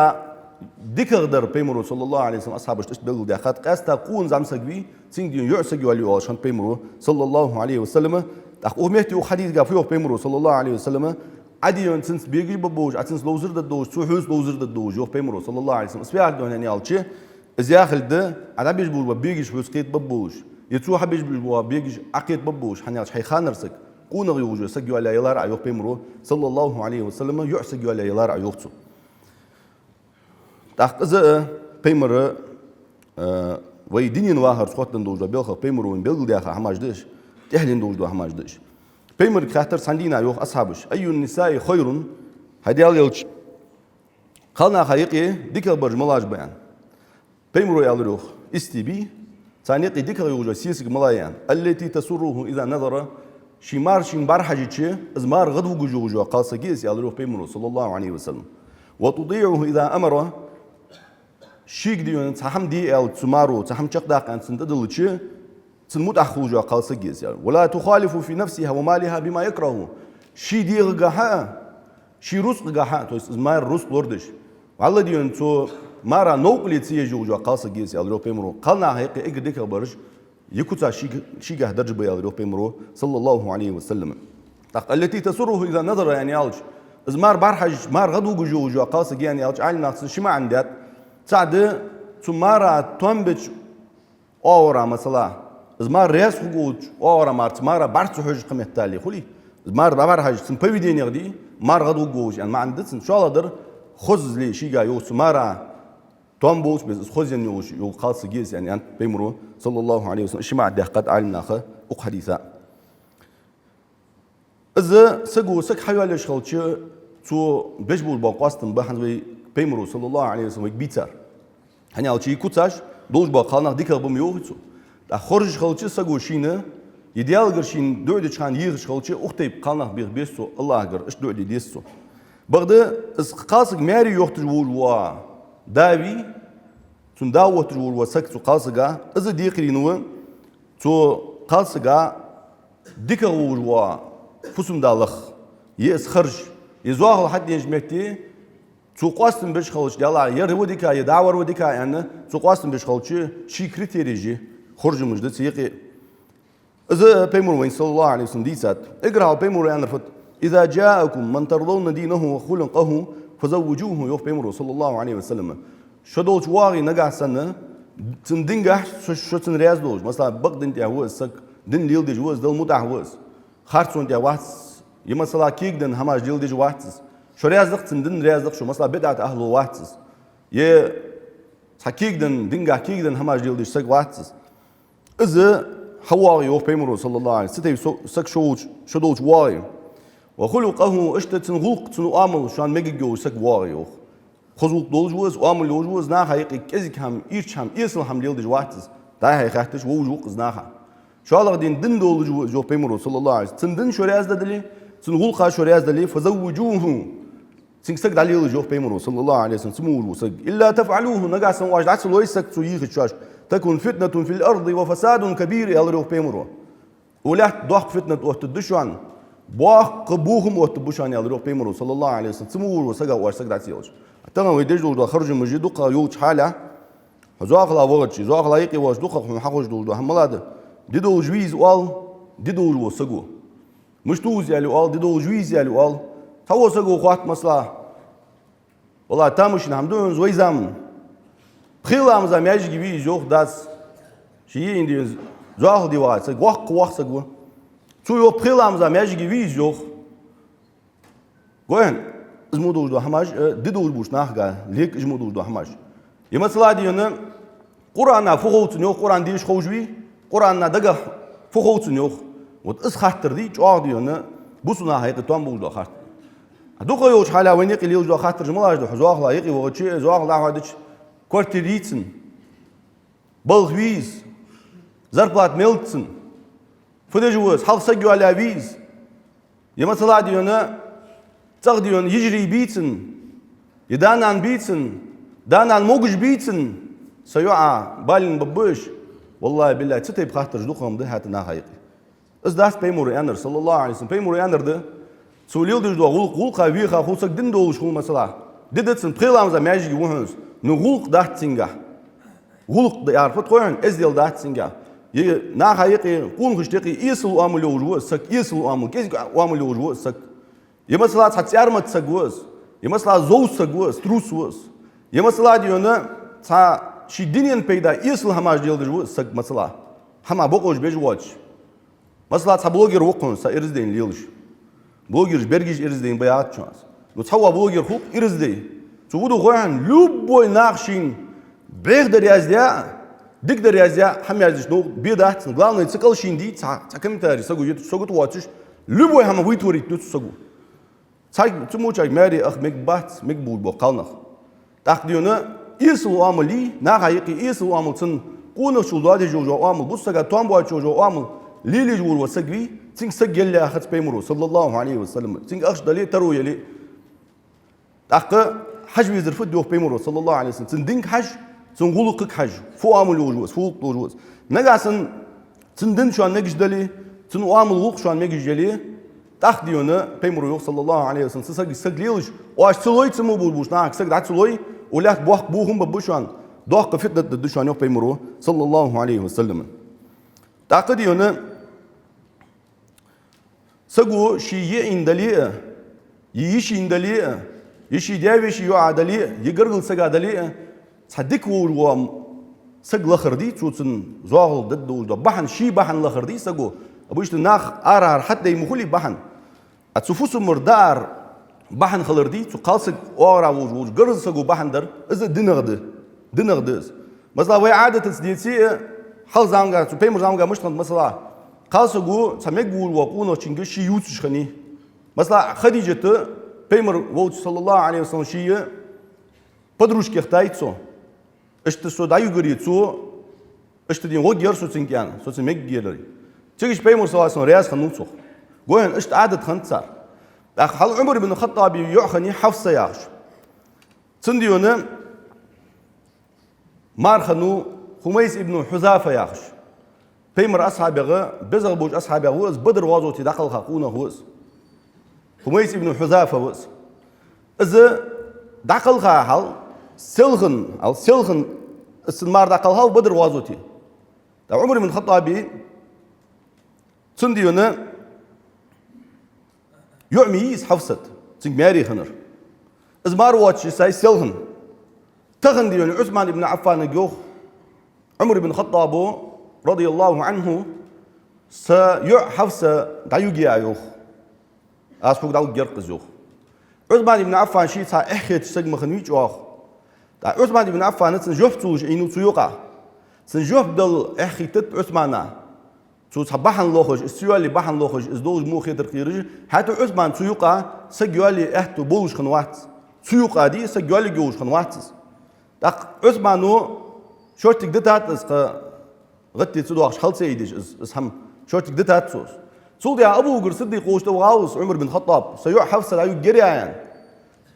дикагӀа дар Пайхамаро, صلى الله عليه وسلم, асхьабашта иштта белгалдаьккхад. Къаьстта къона зӀамсаг вий, цунга дийна йоӀ саг йоалае оалаш хиннад Пайхамаро, صلى الله عليه وسلم. ТӀаккха укх метте укх хьадисагахьа фу йоах Пайхамаро, صلى الله عليه وسلم? Ӏа дийна цунца бегаш ба болаш, Ӏа цунца ловзар дергдолаш, цо хьоца ловзар дергдолаш, йоах Пайхамаро, صلى الله عليه وسلم. Из фу яхилга да, хӀана аьлча, из яхилга да, Ӏа дӀабеш болаш бола бегаш хьоца кхетабергболаш, е цо хьабеш болаш бола бегаш Ӏа кхетабергболаш, хӀана аьлча хьай ханара саг, къонах йолаш йола саг йоалаяь ялар Ӏа, йоах Пайхамаро, صلى الله عليه وسلم, йоӀ саг йоалаяь ялар Ӏа, йоах цо. ТӀаккха из а Пайхамара, а, вай дунен вахарца хоттаденна долаш дола белхах Пайхамаро вайна белгалдаьха хӀамаш да уж, тӀехьленна долаш дола хӀамаш да уж. Пайхамарга хаьттар цхьан дийнахьа, йоах, асхьабаша: أي النساء خير؟ ХӀай Даьла Элча, кхалнаха юкъе дикагӀбараш малаш ба, аьнна. Пайхамаро аьлар, йоах: истий бий, царна юкъе дикагӀа йолаш йола сесаг мала я, аьнна. التي تسره إذا نظر. Ший мар шийна бӀарахьежача, из мар гӀадвугаш йолаш йола кхалсаг я из, аьлар, йоах, Пайхамаро, صلى الله عليه وسلم. وتطيعه إذا أمر. Шийга дийна цхьа хӀама де аьлча цу маро, цхьа хӀама чакхдаккха аьнна цунна тӀадиллача, цунна мутӀахьа хулаш йола кхалсаг я из, аьлар. ولا تخالف في نفسها ومالها بما يكره. Ший дегӀагахьа а, ший рузкъагахьа а, то есть из мар рузкъа лорадеш, вӀалла дийна цу мара новкъарле ца еш йолаш йола кхалсаг я из, аьлар, йоах, Пайхамаро. Кхалнаха юкъе эггара дикагӀбараш е куцаш ший, шийгахьа дарж ба, аьлар, йоах, Пайхамаро, صلى الله عليه وسلم. ТӀаккха التي تسره إذا نظر, аьнна аьлча, из мар бӀарахьежача, мар гӀадвугаш йолаш йола кхалсаг я, аьнна аьлча, Ӏалимнаха цунна ши маӀан даьд. ЦаӀ да, цу мара товш болча оагӀорахьа, масала, из мар раьза хургволча оагӀорахьа мара, цу мара бӀарга ца хьожаш кхы меттел хулий. Из мар дӀабӀарахьежача, цун поведенех дий, мар гӀадвугаш волаш, аьнна маӀан да цун. ШоллагӀдар, хоза из ле, шийга йоах цу мара товш болча беза, из хоза енна йолаш йола кхалсаг я из, аьнна, аьннад Пайхамаро, صلى الله عليه وسلم. Ши маӀан даьккхад Ӏалимнаха укх хьадиса. Из саго саг хьайоалаеш хилча, цо беш болаш бола къоастам ба хӀанз вай Пайхамаро, صلى الله عليه وسلم, вайга бийцар. ХӀана аьлча, е куцаш долаш бола кхалнах дикагӀа ба ма йоахий цо. ТӀаккха хоржаш хилча саго шийна, е Даьлагара шийна дуӀа деча хана ехаш хилча, укх тайпа кхалнах беха беза цо, АллахӀагара иштта дуӀа де деза цо. Бакъда из кхалсаг маьре йохийташ волаш вола да вий, цун да вотташ волаш вола саг цу кхалсага, из декхарийна ва цу кхалсага дикагӀа волаш вола фусам-да лаха, е из харжа, Из зоахал хьаденнача метте, цо къоастам беш хилча, Даьллахь, ер ва дика, е дӀавар ва дика аьнна, цо къоастам беш хилча, ший критерийш я, хоржамаш да цу юкъе. Из Пайхамаро вайна, саллаллахӀу Ӏалайхи ва саллам, дийцад. Эггара хьалха Пайхамаро аьннар фуд: «إذا جاءكم من ترضون دينه وخلقه فزوجوه», йоах Пайхамаро, саллаллахӀу Ӏалайхи ва саллам. Шо долча воагӀе нагахьа санна, цун дингахьа шо, шо цунна раьза долаш. Масала, бакъдин тӀа ва из саг, дин леладеш ва из, Далла мутӀахь ва из. Харцон тӀа вац из, е, масала, кегаденна хӀамаш леладеш вац из. Шо раьза да-кх цун дина, раьза да-кх шо, масала, бидӀата ахӀло вац из. Е цхьа кегаденна, дингахьа кегаденна хӀамаш леладеш саг вац из. Из хьавоагӀе, йоах Пайхамаро, саллаллахӀу Ӏалайхи ва саллам, цу тайпара со-, саг шо волча, шо долча воагӀе. «وخلقه», иштта цун гӀулакх, цун оамал шоана мегаргйолаш саг воагӀе, йоах. Хоза гӀулакх долаш ва из, оамал йолаш ва из, наха юкъе кӀезига хӀама, ийрча хӀама, эсала хӀама леладеш вац из. ДӀай-хьай хаьтташ, вовзаш ва-кх из наха. ШоллагӀа дин, дин долаш ва из, йоах Пайхамаро, саллаллахӀу Ӏалайхи ва саллам. Цун дина шо раьза дале, цун гӀулакха шо раьза дале, «فزوجوه». Цунга саг дӀалелаш, йоах Пайхамаро, саллаллахӀу Ӏалайхи ва саллам, цу мо вожаш ва саг. «إلا تفعلوه», нагахьа санна оаш дӀа ца лой саг цу йийхача шоаш, «تكن فتنة في الأرض وفساد كبير», аьлар, йоах Пайхамаро. Укх лаьтта доккха фитнат оттаргда шоана, боккха бохам оттаргба шоана, аьлар, йоах Пайхамаро, саллаллахӀу Ӏалайхи ва саллам, цу мо вожаш ва сага оаш саг дӀа ца елаш. Тахан вай деш долаш дола харжамаш дукха йолча хьале, хьо зоахалах вахача, зоахалах юкъе вахача, дукхагӀа хьона хьахозаш долаш дола хӀама малагӀа да? Ди долаш вий из, оал, ди долаш вола саг ва. Мишта ва из аьле, оал, ди долаш вий из аьле, оал. Цхьавола саго хоатт, масала: «ВаллахӀи, тамашийна хӀама да хьона из, вай заман. Пхи ламаза маьждиге вий из, йоах, дац. Ший йиӀиг дийна, зоахал де вагӀа саг, воккха, воккха саг ва. Цо, йоах, пхи ламаза маьждиге вий из, йоах». Гой хьона, из мо долаш дола хӀамаш, э, ди долаш болча нахага лег из мо долаш дола хӀамаш. Е, масала, дий хьона, Къуръана фу хов цунна, йоах, Къуръан деша ховш вий, Къуръана дагах фу хов цунна, йоах. Вот из хаттар дий чӀоагӀа, дий хьона, бусалба наха юкъе тоам болаш дола хаттар. А дукха йолча хьале вайна юкъе лелаш дола хаттараш малагӀаш да? Хьо зоахалах юкъе вахача, зоахал дӀахьоадича, квартира йий цун, балха вий из, зарплата мел да цун, фу деш ва из, хьалха саг йоалаяь вий из, е, масала, дий хьона, цӀагӀа, дий хьона, йижарий бий цун, е да-нана бий цун, да-нана могаш бий цун, са йоӀа балийна ба-кх уж. ВаллахӀи, биллахӀи, цу тайпара хаттараш дукха хӀама да хӀаьта наха юкъе. Из дац Пайхамаро аьннар, саллаллахӀу Ӏалайхи ва саллам. Пайхамаро аьннар да: цо леладеш дола гӀулакх, гӀулакха веха хул саг, дин долаш хул, масала. Ди да цун, пхи ламаза маьждиге ва хьона из, но гӀулакх дац цунгахьа. ГӀулакх да яхар фуд хой хьона? Эздел дац цунгахьа. Е наха юкъе, къонахашта юкъе эсала оамал йолаш ва из саг, эсала оамал, кӀезига оамал йолаш ва из саг. Е, масала, цхьа цӀармата саг ва из. Е, масала, зовза саг ва из, трус ва из. Е, масала, дий хьона, цхьа ший дунен пайда эсала хӀамаш леладеш ва из саг, масала, хӀама бокъонаш беш воацаш. Масала, цхьа блогер ва-кх хьона, са ираз дайна лелаш. Блогераш берригаш ираз дайна ба яхац шоана аз. Ну, цхьавола блогер хул-кх ираз дай. Цо фу ду хой хьона? Любой наха шийна бӀеха дар яздаь а, дика дар яздаь а, хӀама яздича, ну, бе дац цунна. Главное, цу кӀал шийна дий, цхьа, цхьа комментарий саго йитача, сагота воацаш, любой хӀама вытворить ду цу саго. Цхьа цу мочарга маьре аха мегаргбац, мегаш бола кхалнах. ТӀаккха, дий хьона, эсала оамал йий, наха юкъе эсала оамал, цун къонахчал доадеш йола оамал, бусалба сага тоам боацаш йола оамал лелаеш вола саг вий, цунга саг елла яхац Пайхамаро, саллаллахӀу Ӏалайхи ва саллам. Цунга ахча дале, таро еле. ТӀаккха хьажа везар фуд, йоах Пайхамаро, саллаллахӀу Ӏалайхи ва саллам, цун динга хьажа, цун гӀулакхага хьажа, фу оамал йолаш ва из, фу гӀулакх долаш ва из. Нагахьа санна цун дин шоана мегаш дале, цун оамал, гӀулакх шоана мегаш яле, тӀаккха, дий хьона, Пайхамаро йоах, саллаллахӀу Ӏалайхи ва саллам, цу сага саг лелаш, оаш ца лой, цу мо болаш болча нахага саг дӀа ца лой, укх лаьтта боккха бохам бергба шоана, доккха фитнат дергда шоана, йоах Пайхамаро, саллаллахӀу Ӏалайхи ва саллам. ТӀаккха, дий хьона, саго ший йиӀийна дале а, е йишийна дале а, е ший даь-веший йоӀа дале а, е гаргара сага дале а, цхьа дика волаш вола саг лахар дий, цо цунна зоахал дергдолаш дола бахьан, ший бахьан лахар дий саго. Обычно нах арахьара хьатӀадайна ма хулий бахьан. А цу фусамара даар бахьан хилар дий, цу кхалсага оагӀорахьа волаш волча гаргара саго бахьан дар, из динах да. Динах да из. Масала, вай Ӏадатаца деце а, хьалха заманга, цу Пайхамара заманга мишта хиннад, масала, кхалсаго цхьа мегаш волаш вола къонахчунга ше ювцаш хиннай. Масала, Хадижата, Пайхамар волча, саллаллахӀу Ӏалайхи ва саллам, ший подружкех даьд цо. Иштта со дӀаюгаре цо, иштта дийна гӀоргьяр со цунга, аьнна, со цунна мегаш яларе. Цигача Пайхамар, саллаллахӀу Ӏалайхи ва саллам, раьза хиннав цох. Гой хьона, иштта Ӏадат хиннад цар. ТӀаккха хьалха Ӏумар ибн ХаттӀаба йоӀ хиннай Хьафса яхаш. Цунна, дий хьона, мар хиннав Хумайс ибн Хьузафа яхаш. Пайхамара асхьабех, безагӀа болча асхьабех ва из, Бадр гӀазоте дӀакхелха къонах ва из. Хумайс ибн Хузафа ва из. Из дӀакхелха хьал селхан, ал селхан, из цун мар дӀакхелхав Бадр гӀазоте. ТӀаккха Ӏумар ибн Хаттаба цун дийна йоӀ ма йий из Хьафсат, цунга маьре хиннар. Из мар воацаш йисай селхан. Тахан дийна Ӏусман ибн Ӏаффанага йоах Ӏумар ибн Хаттаба, радияллаху Ӏанху, са йоӀ Хьафса дӀаюгъе, йоах. Аз хьога дӀалургьяр-кх из, йоах. Ӏусман ибн Ӏаффан ше цхьа эхь хеташ саг ма хиннавий чӀоагӀа. ТӀаккха Ӏусман ибн Ӏаффана цунна жоп ца луш Ӏийнав цу юкъа. Цунна жоп дала эхь хийттад Ӏусмана. Цо цхьа бахьан лохаш, из ца йоалае бахьан лохаш, из долаш мо хетар кхераш, хӀаьта Ӏусман цу юкъа саг йоалае аьттув болаш хиннавац. Цу юкъа дий саг йоалаергйолаш хиннавац из. ТӀаккха Ӏусмано шортига дитад из, кхы гӀатте ца доахаш хьал ца айдеш из, из хӀама шортига дитад цо из. Цул тӀехьагӀа Абу Бакр Сиддикъ волча тӀа вагӀав из Ӏумар бин Хаттаб, са йоӀ Хьафса дӀаюгъяр, аьнна.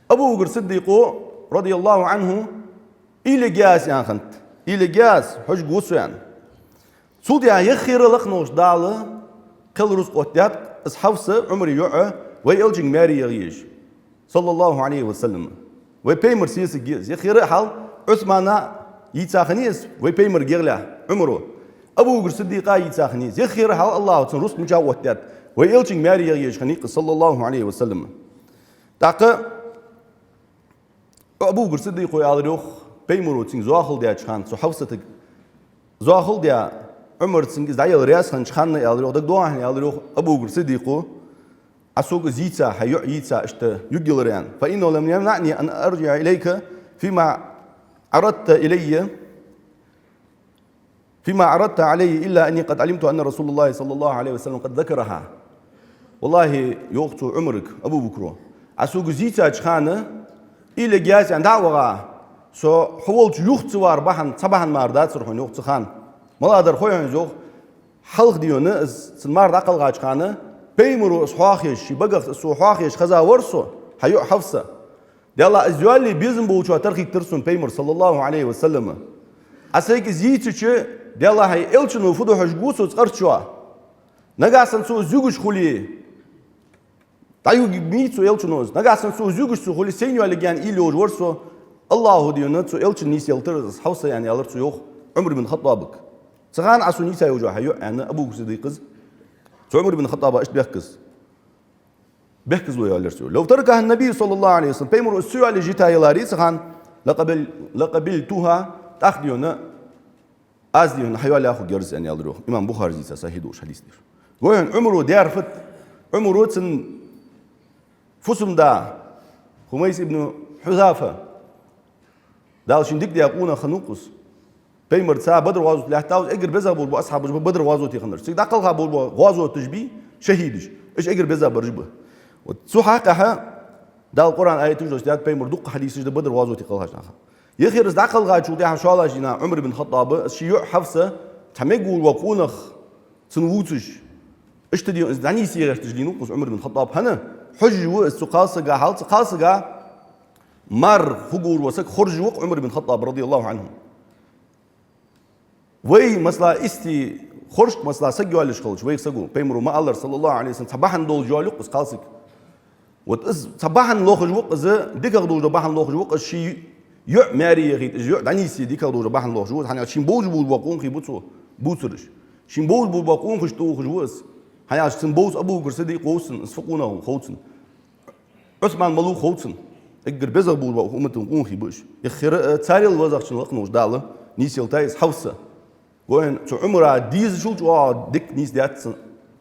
Абу Бакр Сиддикъо, радияллаху Ӏанху, уйла ергья аз, аьнна хиннад. Уйла ергья аз, хьожаргва со, аьнна. Цул тӀехьагӀа яххера лакхаволча Дала кхел рузкъа оттадаьд, из Хьафса, Ӏумара йоӀ, вай Элчанга маьре яха езаш, саллаллаху Ӏалайхи ва саллам. Вай Пайхамара сесаг я из. Яххера хьал Ӏусмана йийца хиннай из вай Пайхамарга ягӀалехь, Ӏумара. Абу Бакр Сиддикъа йийца хиннай из. Яххера хьал АллахӀа цунна рузкъа мичав оттадаьд, вай Элчанга маьре яха езаш хиннай-кх из, саллаллаху Ӏалайхи ва саллам. ТӀаккха Абу Бакр Сиддикъо аьлар, йоах, Пайхамаро цунга зоахал даьча хана, цу Хьафсатага зоахал даь, Ӏумар цунга из дӀаяла раьза хиннача хана, аьлар, йоах, дагадоагӀий хьона, аьлар, йоах, Абу Бакр Сиддикъо, Ӏа сога из йийца, хьа йоӀ йийца, иштта югъелар, аьнна. فإنه لم يمنعني أن أرجع إليك فيما عرضت إلي فيما عرضت علي إلا أني قد علمت أن رسول الله صلى الله عليه وسلم قد ذكرها. ВаллахӀи, йоах цо Ӏумарга, Абу Бакро, Ӏа сога из йийцача хана, уйла ергья аз, аьнна, дӀа а ваха, со хьо волча юха ца вар бахьан, цхьа бахьан мара дацар хьона, йоах, цу хана. МалагӀа дар хой хьона из, йоах? Хьалха дийна из цун мар дӀакхелхача хана, Пайхамаро из хьоахаеш, ший багах из цо хьоахаеш хеза вар со, хьа йоӀ Хьафса. Деллахь, из йоалае безам болчоа тара хийттар сона Пайхамар, саллаллаху Ӏалайхи ва саллам. Ӏа сайга из йийцача, деллахь, Элчано фу ду хьожаргва со цкъарчоа. Нагахьа санна цо из югаш хуле, дӀаюгъе ма йий цо Элчано из. Нагахьа санна цо из югаш ца хуле, сайна йоалае аьнна уйла йолаш вар со. АллахӀа дийна цу Элчана нийсъеллар из Хьафса, аьнна, аьлар цо, йоах, Ӏумар бин Хаттабага. Цу хана Ӏа сона йийца йола хьа йоӀ, аьнна, Абу Бакр Сиддикъас цу Ӏумар бин Хаттаба иштта бехк из. Бехказло йоалаяьр цо. لو تركها النبي صلى الله عليه وسلم, Пайхамаро из ца йоалае йитай яларе цу хана, لقبل-, لقبلتها, тӀаккха дийна, аз дийна хьайоалаяь хургьяр из, аьнна, аьлар, йоах. Имам Бухарис дийца сахьихь долаш хьадис да ер. Гой хьона, Ӏумаро даьр фуд, Ӏумаро цун фусам-да, Хумайс ибн Хузафа, Дала шийна дика даь къонах хиннав-кх из. Пайхамарца Бадр гӀазоте лаьттав из, эггара безагӀа болаш бола асхьабаш ба Бадр гӀазоте хиннараш. Цига дӀакхелха болаш бола гӀазоташ бий, шахӀидаш, уж эггара безагӀа бараш ба. Вот цу хьакъехьа Дала Къуръан аяташ доссадаьд, Пайхамара дукха хьадисаш да Бадр гӀазоте кхелхача наха. Яххера из дӀакхелхачул тӀехьагӀа шоллагӀча дийнахьа Ӏумар бин Хаттаба, из ший йоӀ Хьафса, цхьа мегаш вола къонах цунна вувцаш, иштта дийна из дӀанийсъе гӀерташ лийнав-кх из Ӏумар бин Хаттаб. ХӀана? Хьожаш ва из цу кхалсага хьал, цу кхалсага мар хургволаш вола саг хоржаш ва-кх Ӏумар бин Хаттаб, радияллаху Ӏанху. Вай, масала, истий хоржаш, масала, саг йоалаеш хилча, вайх саго, Пайхамаро ма аллара, саллаллаху Ӏалайхи ва саллам, цхьа бахьан долаш йоалаю-кх из кхалсаг. Вот из цхьа бахьан лохаш ва-кх из, дикагӀа долаш дола бахьан лохаш ва-кх из, ший йоӀ маьре яхийта, из йоӀ дӀанийсъе дикагӀа долаш дола бахьан лохаш ва из, хӀана аьлча шийна бовзаш болаш бола къонахий ба цо бувцараш. Шийна бовзаш болаш бола къонахий тӀа ухаш ва из. ХӀана аьлча цунна бовза Абу Бакр Сиддикъ хов цунна, из фу къонах ва хов цунна. Ӏусман малув хов цунна. Эггара безагӀа болаш бола укх уммата къонахий ба уж. Яххера а царел везагӀчунна лакхаволча Дала нийсъеллай из Хьафса. Гой хьона, цу Ӏумара дезачул чӀоагӀа дика нийсдаьд цунна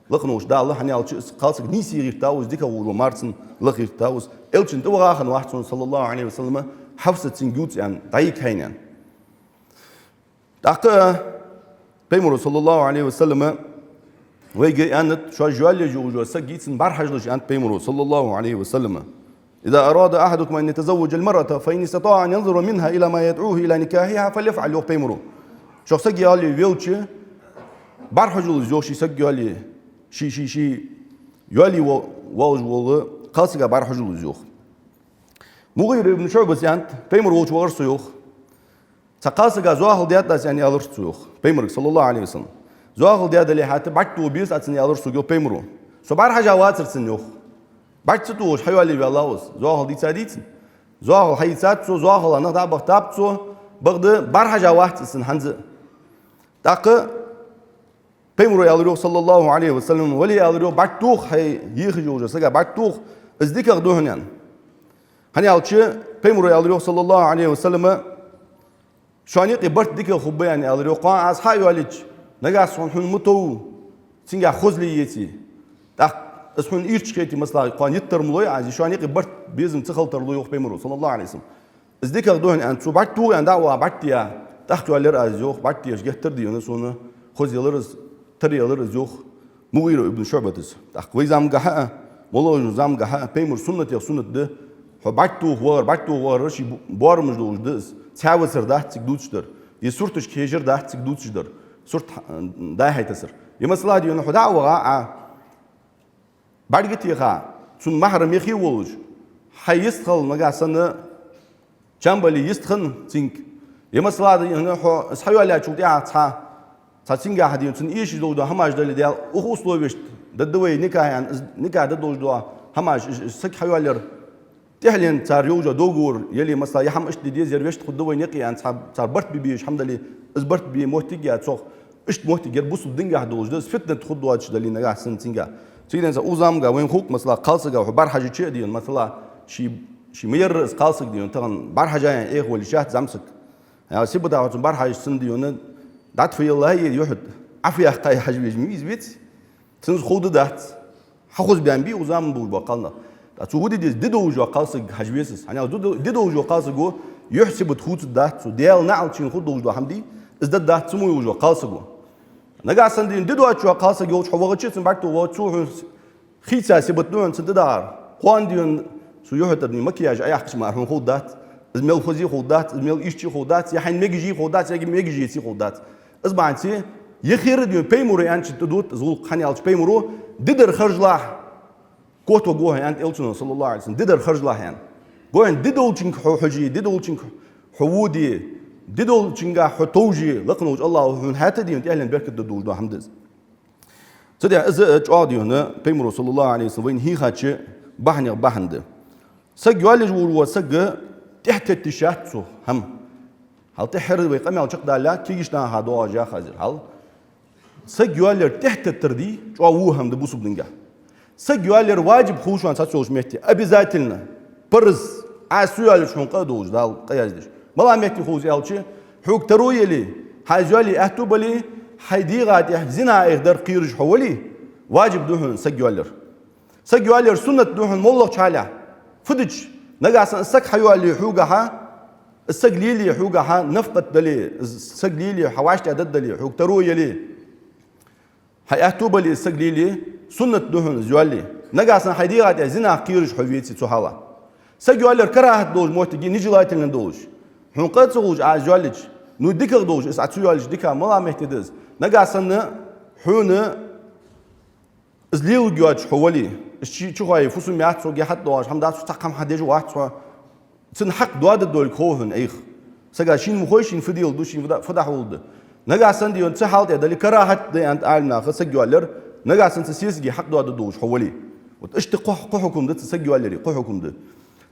лакхаволча Дала, хӀана аьлча из кхалсаг нийсъе гӀертав из, дикагӀа волаш вола мар цунна лаха гӀертав из. Элчана тӀаваха хиннавац хьона, саллаллаху Ӏалайхи ва саллам, Хьафсат цунга ювца аьнна, дӀайига хьайна аьнна. ТӀаккха Пайхамаро, саллаллаху Ӏалайхи ва саллам, вайга аьннад, шоаш йоалае еш йола саг йий, цунна бӀарахьажалаш, аьннад Пайхамаро, саллаллаху Ӏалайхи ва саллам. إذا أراد أحدكم أن يتزوج المرأة فإن استطاع أن ينظر منها إلى ما يدعوه إلى نكاحها فليفعل, йоах Пайхамаро. Шух саг йоалае велча, бӀарахьажал из, йоах, ший саг йоалае, ший, ший, ший йоалае во-, воалаш вола кхалсага бӀарахьажал из, йоах. МугӀира ибн ШуӀбас аьннад, Пайхамар волча вахар со, йоах. Цхьан кхалсага зоахал даьд аз, аьнна, аьлар цо, йоах, Пайхамарга, саллаллаху Ӏалайхи ва саллам. Зоахал даь дале, хӀаьта бӀаргтоха беза Ӏа цунна, аьлар сога, йоах, Пайхамаро. Со бӀарахьажа вацар цунна, йоах. БӀарг ца тохаш хьайоалае ваьлла ва из. Зоахал дийцад цунна. Зоахал хьаийцад цо, зоахалах нах дӀабахийтаб цо, бакъда бӀарахьежа вац из цунна хӀанз а. ТӀаккха Пайхамаро аьлар йоах, صلى الله عليه وسلم, вале, аьлар йоах, бӀарг тоха, хьай ехаш йолча сага бӀарг тоха, из дикагӀа да хьона, аьнна. ХӀана аьлча Пайхамаро аьлар йоах, صلى الله عليه وسلم, шоана юкъе барт дикагӀа хургба, аьнна, аьлар йоах. Кхоана аз хьайоалайича, нагахьа санна хьона ма тов, цунгахьа хозал еце. ТӀаккха из хьона ийрча хете, масала, кхоана йиттар ма лой аз, шоана юкъе барт безам ца хила тарлу йоах Пайхамаро, صلى الله عليه وسلم. Из дикагӀа да хьона, аьнна, цо бӀарг тоха, аьнна, дӀа а ваха, бӀарг теха, тӀаккха йоалаяьр аз йоах, бӀарг техаш геттара, дий хьона, сона хоза ялар из, тара ялар из йоах МугӀира ибн ШуӀбата. ТӀаккха вай замангахьа а, моллагӀча замангахьа а Пайхамара суннатех суннат да, хьо бӀарг тоха вахар, бӀарг тоха вахар ший бу-, боарамаш долаш да из, цхьа вацар дац цига дувцаш дар, е сурташка хьежар дац цига дувцаш дар, сурт хьа-, дӀа-хьа тасар. Е масала, дий хьона, хьо дӀа а ваха, Ӏа бӀарг а теха, цун махьрам яхе волаш, хьай йистхила нагахьа санна чам бале йистхинна цунга. Е масала, дий хьона, хьо из хьайоалаяьчул тӀехьагӀа цхьа, цхьа цунгахьа, дий хьона, цунна эшаш долаш дола хӀамаш дале, Даьла, укх условешта дергда вай никахь, аьнна, из никахь дергдолаш дола хӀамаш, из, из саг хьайоалаяьр, тӀехьленна цар йолаш йола договор яле, масала, ер хӀама иштта де деза, ер вешта хургда вайна юкъе, аьнна, цхьа цар барт бе безаш хӀама дале, из барт бе моттиг а яц цох, иштта моттиг ер бусалба дингахьа долаш да из, фитнат хургдоацаш дале нагахьа санна цунга. Цига денз укх замангахьа вайна хул-кх, масала, кхалсага хьо бӀарахьежача а, дий хьона, масала, ший, ший ма ярра из кхалсаг, дий хьона, тахан бӀарахьежа аьнна Ӏехавалийта йиш яц зӀамсаг. Хьа, сибата хьо цунна бӀарахьежача цунна, дий хьона, дӀатӀафаеллахь е юхьа Ӏафу яьккха е хьажа везаш ма вий из, веций? Цунна из ховргдац. Хьахозбаьннабий укх заман болаш бола кхалнах? ТӀаккха цо фу де деза, ди долаш йола кхалсаг хьажа веза из. ХӀана аьлча ди до-, ди долаш йола кхалсаго юхь-сибат хувцаргдац цо. Даьла наӀалт шийна хургдолаш дола хӀама дий, из дергдац цу мо йолаш йолча кхалсаго. Нагахьа санна, дий хьона, ди доацаш вола кхалсаг йолча хьо вахача, цунна бӀарг тоха вахача, цо хьона хийца сибат да хьона цунна ди дахар. Кхоана, дий хьона, цо юхьа тӀара, дий хьона, макияж Ӏояьккхача мара хьона ховргдац, из мел хоза хургдац, из мел ийрча хургдац, е хьайна мегаш хургдац, е мегаш еце хургдац. Из бахьанца яхар а, дий хьона, Пайхамаро аьнначунна тӀадувц из гӀулакх, хӀана аьлча Пайхамаро: «Ди дар харжалахь, котваргва хьо», аьннад Элчано, صلى الله عليه وسلم, «ди дар харжалахь», аьнна. Гой хьона, ди долчунга хьо хьоже, ди долчунга хьо воде, ди долчунгахьа хьо товже, лакха волча АллахӀа хьона хӀаьта, дий хьона, тӀехьленна беркат дергдолаш дола хӀама да из. Цудухьа из, э, чӀоагӀа, дий хьона, Пайхамаро, صلى الله عليه وسلم, вайна хьийхача бахьанех бахьан да. Саг йоалаеш волаш вола саг тӀехьатетта йиш яц цо хӀама. Хьал тӀеххьара вай къамаьл чакхдалале, кегийча наха доагӀаш я хазар. Хьал саг йоалаяр тӀехьатеттар, дий, чӀоагӀа во хӀама да бусалба дингахьа. Саг йоалаяр ваджиб хул шоана цхьацца йолча метте, обязательно, парз, Ӏа ца йоалаеча хьона къа а долаш, Дала къа яздеш. МалагӀча метте хул из аьлча, хьога таро яле, хьа из йоалае аьттув бале, хьай дегӀа тӀа зина Ӏайха дар кхераш хьо вале, ваджиб да хьона саг йоалаяр. Саг йоалаяр суннат да хьона моллагӀча хьале. Фу дича, нагахьа санна из саг хьайоалае хьогахьа, из саг лелае хьогахьа нафакъат дале, из саг лелае хьа вӀаштӀехьдаргдале, хьога таро яле, хьа аьттув бале из саг лелае, суннат да хьона из йоалае. Нагахьа санна хьай дегӀа тӀа зинах кхераш хьо веце цу хьале. Саг йоалаяр карахӀат долаш моттиг я, нежелательно долаш. Хьона къа ца хулаш Ӏа из йоалаеча, ну, дикагӀа долаш, из Ӏа ца йоалаеча дикагӀа, малагӀча метте да из? Нагахьа санна хьона из леларгйоацаш хьо вале, из чу-, чухоае фусам яц хьога, е хьатӀадоагӀаш хӀама дац, цхьаккха хӀама хьадеш вац хьо. Цун хьакъ доадаргдолга хов хьона, Ӏайха. Сага шийна ма хой, шийна фу деларгда, шийна фу да-, фу дӀахьулда. Нагахьа санна, дий хьона, цу хьала тӀа дале, карахӀат да аьннад Ӏалимнаха саг йоалаяр, нагахьа санна цу сесаге хьакъ доадаргдолаш хьо вале. Вот иштта кхо, кхо хьукам да цу саг йоалаяра, кхо хьукам да.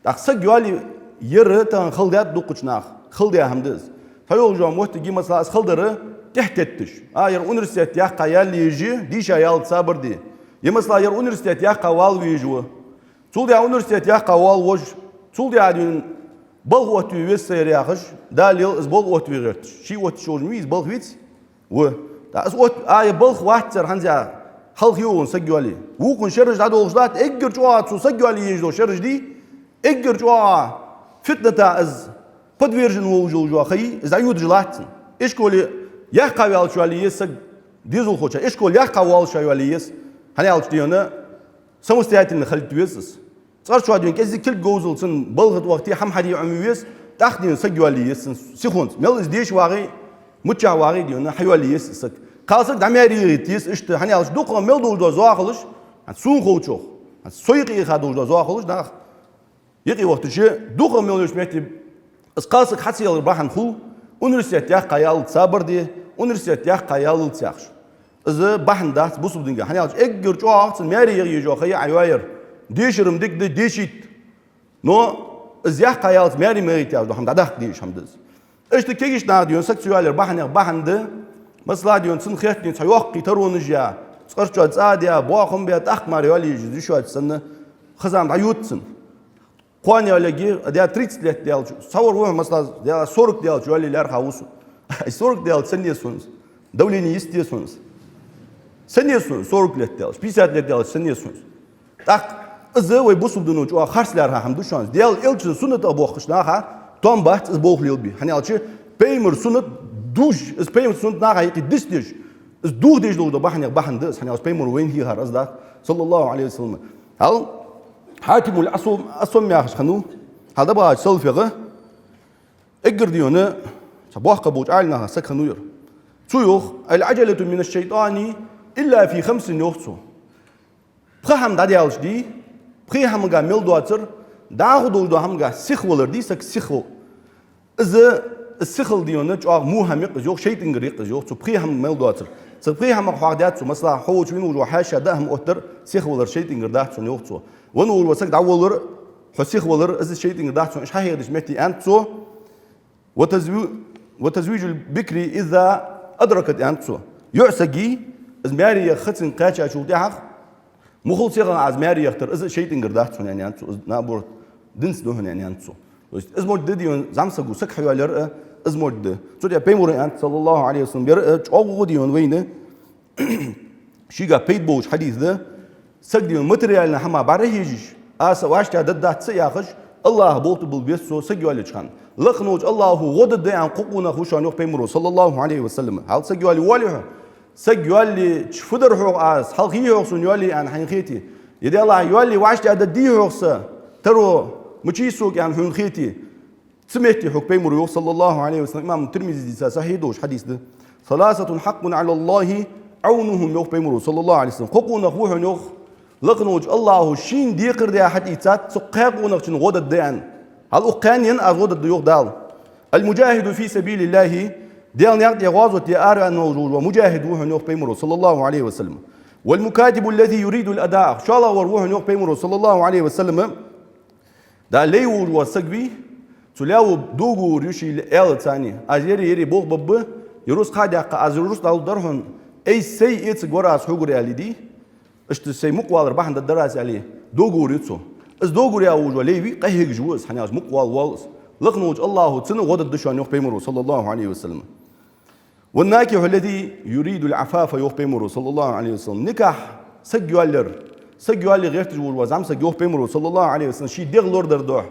ТӀаккха саг йоалаяр тахан хала даьд дукхача наха, хала даь хӀама да из. Цхьайолча моттиге, масала, из хала дар тӀехьатетташ. А, ер университет яьккха ялла езаш я, дийша яллалца сабар де. Е, масала, ер университет яьккха вала везаш ва. Цул тӀехьа университет яьккха вала вож. Цул тӀехьа, дий хьона, балха оттаве веза са ер яхаш, Дала лел из балха оттаве гӀерташ. Ше отташ йолаш ма вий из, балха веций? Ва. ТӀаккха из отт-, а, е балха вацар хӀанз а хьалха йоагӀа саг йоалае. Вокхун шераш дӀадолхаш латт, эггара чӀоагӀа цо саг йоалае езаш дола шераш дий, эггара чӀоагӀа фитната из подвержен волаш йола ха я, из дӀайодаш латт цунна. Ишколе яьккха ваьлча йоалае еза саг, дезалхочоа, ишколе яьккха воаллаш йоалае еза. ХӀана аьлча, дий хьона, самостоятельно хилийта веза из. ЦӀагӀарчоа, дий хьона, кӀезига кулг говзал цунна балха тӀа вахийте, хӀама хьаде Ӏомаве веза, тӀаккха, дий хьона, саг йоалае еза цунна сихонца. Мел из деша вагӀе, миччахьа вагӀе, дий хьона, хьайоалае еза из саг. Кхалсаг дӀа маьре яхийта еза иштта, хӀана аьлча дукхагӀа мел долаш дола зоахалаш, хӀанз сона ховчох, хӀанз со юкъе Ӏеха долаш дола зоахалаш, нах юкъе вахийтача, дукхагӀа мел йолча метте из кхалсаг хьа ца ялар бахьан хул, университет яьккха яллалца сабар де, университет яьккха яллалца яхаш. Из бахьан дац бусалба динга. ХӀана аьлча эггара чӀоагӀа цунна маьре яха езаш йола ха я Ӏа йоалаяр. Дешар-м дика да, дешийта. Но из яьккха яллалца маьре ма яйта яхаш дола хӀама дӀадаккха дезаш хӀама да из. Иштта кегийча наха, дий хьона, саг ца йоалаяра бахьанех бахьан да, масала, дий хьона, цун хетта, цхьа йоккхий таронаш я, цкъарчоа цӀа а даь, боахам баь, тӀаккха мара йоалае еза йиш йоацаш санна, хазам дӀайода цунна. Кхоана йоалаергья, а, даь тридцать лет даьлча, цхьавар ва хьона, масала, даь сорок даьлча йоалае лаьрхӀа ва со. Ай, сорок даьлча санна еза хьона из? Давление йист еза хьона из? Санна еза хьона сорок лет даьлча, пятьдесят лет даьлча санна еза хьона из? ТӀаккха из вай бусалба дино чӀоагӀа харц лаьрхӀа хӀама да шоана из. Даьла Элчан суннатах боахкача наха тоам бац из болх лелабе. ХӀана аьлча пайхамара суннат дувш, из пайхамара суннат наха юкъе дицдеш, из дохадеш долаш дола бахьанех бахьан да из. ХӀана аьлча пайхамаро вайна хьийхар из дац, саллаллахӀу Ӏалайхи ва саллам. Хьал Хьатимул Асам, Асам яхаш хиннав, хьал дӀабахача салафех эггара, дий хьона, цхьа боккха болча Ӏаьлимнахах саг хиннав ер. Цо йоах: «العجلة من الشيطان إلا في خمس», йоах цо. Пхи хӀама дӀадаьлча, дий, пхи хӀамага мел доацар, дӀахо долаш дола хӀамага сихвалар, дий, саг сихвала. Из, из сихал, дий хьона, чӀоагӀа во хӀама я-кх из, йоах, шайтӀагара я-кх из, йоах, цу пхи хӀамага мел доацар. Цу пхи хӀамах хьоахадаьд цо, масала, хьо волча вена волаш вола хьаьша даа хӀама оттар сихвалар шайтӀагара дац хьона, йоах цо. Венна волаш вола саг дӀаволлар, хьо сихвалар, из шайтӀагара дац хьона, уж хьахьехадеча метте аьннад цо: «وتزو-، وتزويج البكر إذا أدركت», аьннад цо. ЙоӀ сага, из маьре яха ха цунга кхаьчачул тӀехьагӀа, мухха сихагӀа из маьре яхийтар, из шайтӀагара дац хьона, аьннад цо, из, наоборот, динца да хьона, аьннад цо. То есть из мо да, дий хьона, зӀамсаго саг хьайоалаяр а, из мо да. Цу тӀа пайхамаро аьннад, саллаллахӀу Ӏалайхи ва саллам, ер а чӀоагӀа, дий хьона, вайна шийга пайда болаш хьадис да. Саг, дий хьона, материальни хӀама бӀарахьежаш, аз вӀаштӀехьдаргдац ца яхаш, АллахӀа болх тӀабилла беза цо саг йоалаеча хана. Лакха волча АллахӀо гӀо дергда аьнна кхо къонах ва шоана, йоах пайхамаро, саллаллахӀу Ӏалайхи ва саллам. Хьал саг йоалае воаллий хьо? Саг йоалаеча фу дар хьога аз? Хьалхий хьога сона йоалае аьнна хьайна хете? Е Даьллахь, йоалае вӀаштӀехьдаргдий хьога са, таро мичай сога аьнна хьона хете? Цу метте хьога пайхамаро йоах, саллаллахӀу Ӏалайхи ва саллам, имам Тирмизе дийца сахьихь долаш хьадис да: «ثلاثة حق على الله عونهم», йоах пайхамаро, саллаллахӀу Ӏалайхи ва саллам. Кхо къонах ва хьона, йоах, лакха волча АллахӀо шийна декхар даь хьатӀаийцад цу кхаь къонахчун гӀо дергда аьнна. Хьал укх кхаьннена аз гӀо дергда, йоах Дала. «المجاهد في سبيل الله», Даьла наькъа тӀа гӀазот де араваьнна волаш вола муджахид ва хьона, йоах пайхамаро, саллаллахӀу Ӏалайхи ва саллам. «والمكاتب الذي يريد الأداء», шоллагӀвар ва хьона, йоах пайхамаро, саллаллахӀу Ӏалайхи ва саллам. Да, лай волаш вола саг вий, цу лаьво договор ю ший аьлаца цани: «Аз ере, ере болх баргба, е рузкъа ха а даьккха, аз рузкъа дӀалургдар хьона, айса сай эцаргвар аз хьогара», аьле, дий. Иштта сай мукъавалар бахьан дергдар аз, аьле, договор ю цо. Из договор яь волаш вола лай вий, къахьегаш ва из, хӀана аьлча мукъавала воалл из. Лакха волча АллахӀо цунна гӀо дергда шоана, йоах пайхамаро, саллаллахӀу Ӏалайхи ва саллам. «والناكح الذي يريد العفاف», йоах пайхамаро, саллаллахӀу Ӏалайхи ва саллам. Никахь, саг йоалаяр, саг йоалае гӀерташ волаш вола зӀамсаг, йоах пайхамаро, саллаллахӀу Ӏалайхи ва саллам, ший дегӀ лорадар духьа,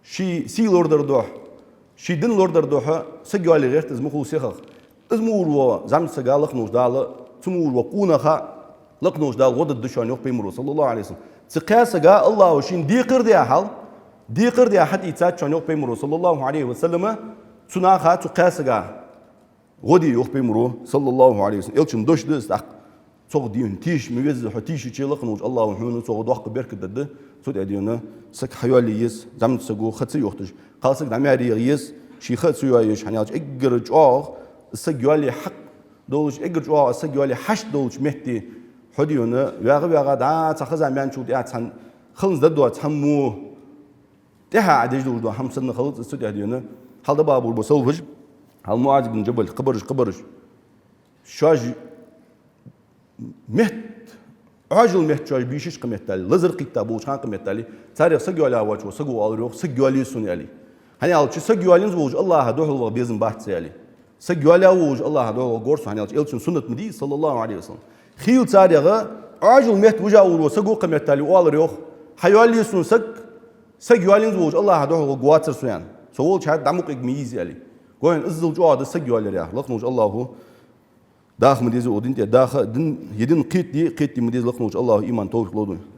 ший сий лорадар духьа, ший дин лорадар духьа саг йоалае гӀерт из мухха сихагӀа. Из мо волаш вола зӀамсага лакха волча Дала, цу мо волаш вола къонаха лакха волча Дала гӀо дергда шоана, йоах пайхамаро, саллаллахӀу Ӏалайхи ва саллам. Цу кхаь сага АллахӀо шийна декхар даь хьал, декхар даь хьатӀаийцад шоана, йоах пайхамаро, саллаллахӀу Ӏалайхи ва саллам, цу наха, цу кхаь сага гӀо де, йоах пайхамаро, саллаллахӀу Ӏалайхи ва саллам. Элчан дош да из тӀаккха. Цох, дий хьона, тийша ма везза, хьо тийшача лакха волча АллахӀо хьона цох доккха беркат дергда. Цу тӀа, дий хьона, саг хьайоалае еза, зӀамсаго ха ца йохийташ, кхалсаг дӀа маьре яха еза, ший ха ца йоаеш, хӀана аьлча эггара чӀоагӀа саг йоалае хьакъ долаш, эггара чӀоагӀа саг йоалае хьашт долча метте хьо, дий хьона, вагӀа-вагӀа дӀа цхьа хаза маьнчул тӀехьа цхьан хиланза даддоа цхьаммо тӀехьа Ӏа деш долаш дола хӀама санна хилац из. Цу тӀа, дий хьона, хьал дӀабаха болаш ба салафаш, хьал МуӀаз ибн Джабал, кхыбараш, кхыбараш. Шоаш метта, Ӏоажал метта шоаш бийшача кхы метте, аьле, лазар кхийтта болча хана кхы метте, аьле, царех саг йоалаяь воацача саго оалар, йоах: «Саг йоалае сона», аьле. ХӀана аьлча саг йоалаенза волаш АллахӀа духьала ваха безам бац, аьле. Саг йоалаяь волаш АллахӀа духьала гор со, хӀана аьлча Элчан суннат ма дий из, саллаллахӀу Ӏалайхи ва саллам. Хийла царех Ӏоажал метта вижа волаш вола саго кхы метте, аьле, оалар, йоах: «Хьайоалае сона саг, саг йоалаенза волаш АллахӀа духьала гӀоргвацар со», аьнна. Со волча хьатӀа дӀа мукъаяга ма йий из, аьле. Гой хьона, иззал чӀоагӀа да саг йоалаяр яхар. Лакха волча АллахӀо даха ма деза укх дина тӀа, даха, дин, е дин кхетаде, кхетаде ма деза, лакха волча АллахӀо иман, товфикъ лолда вайна.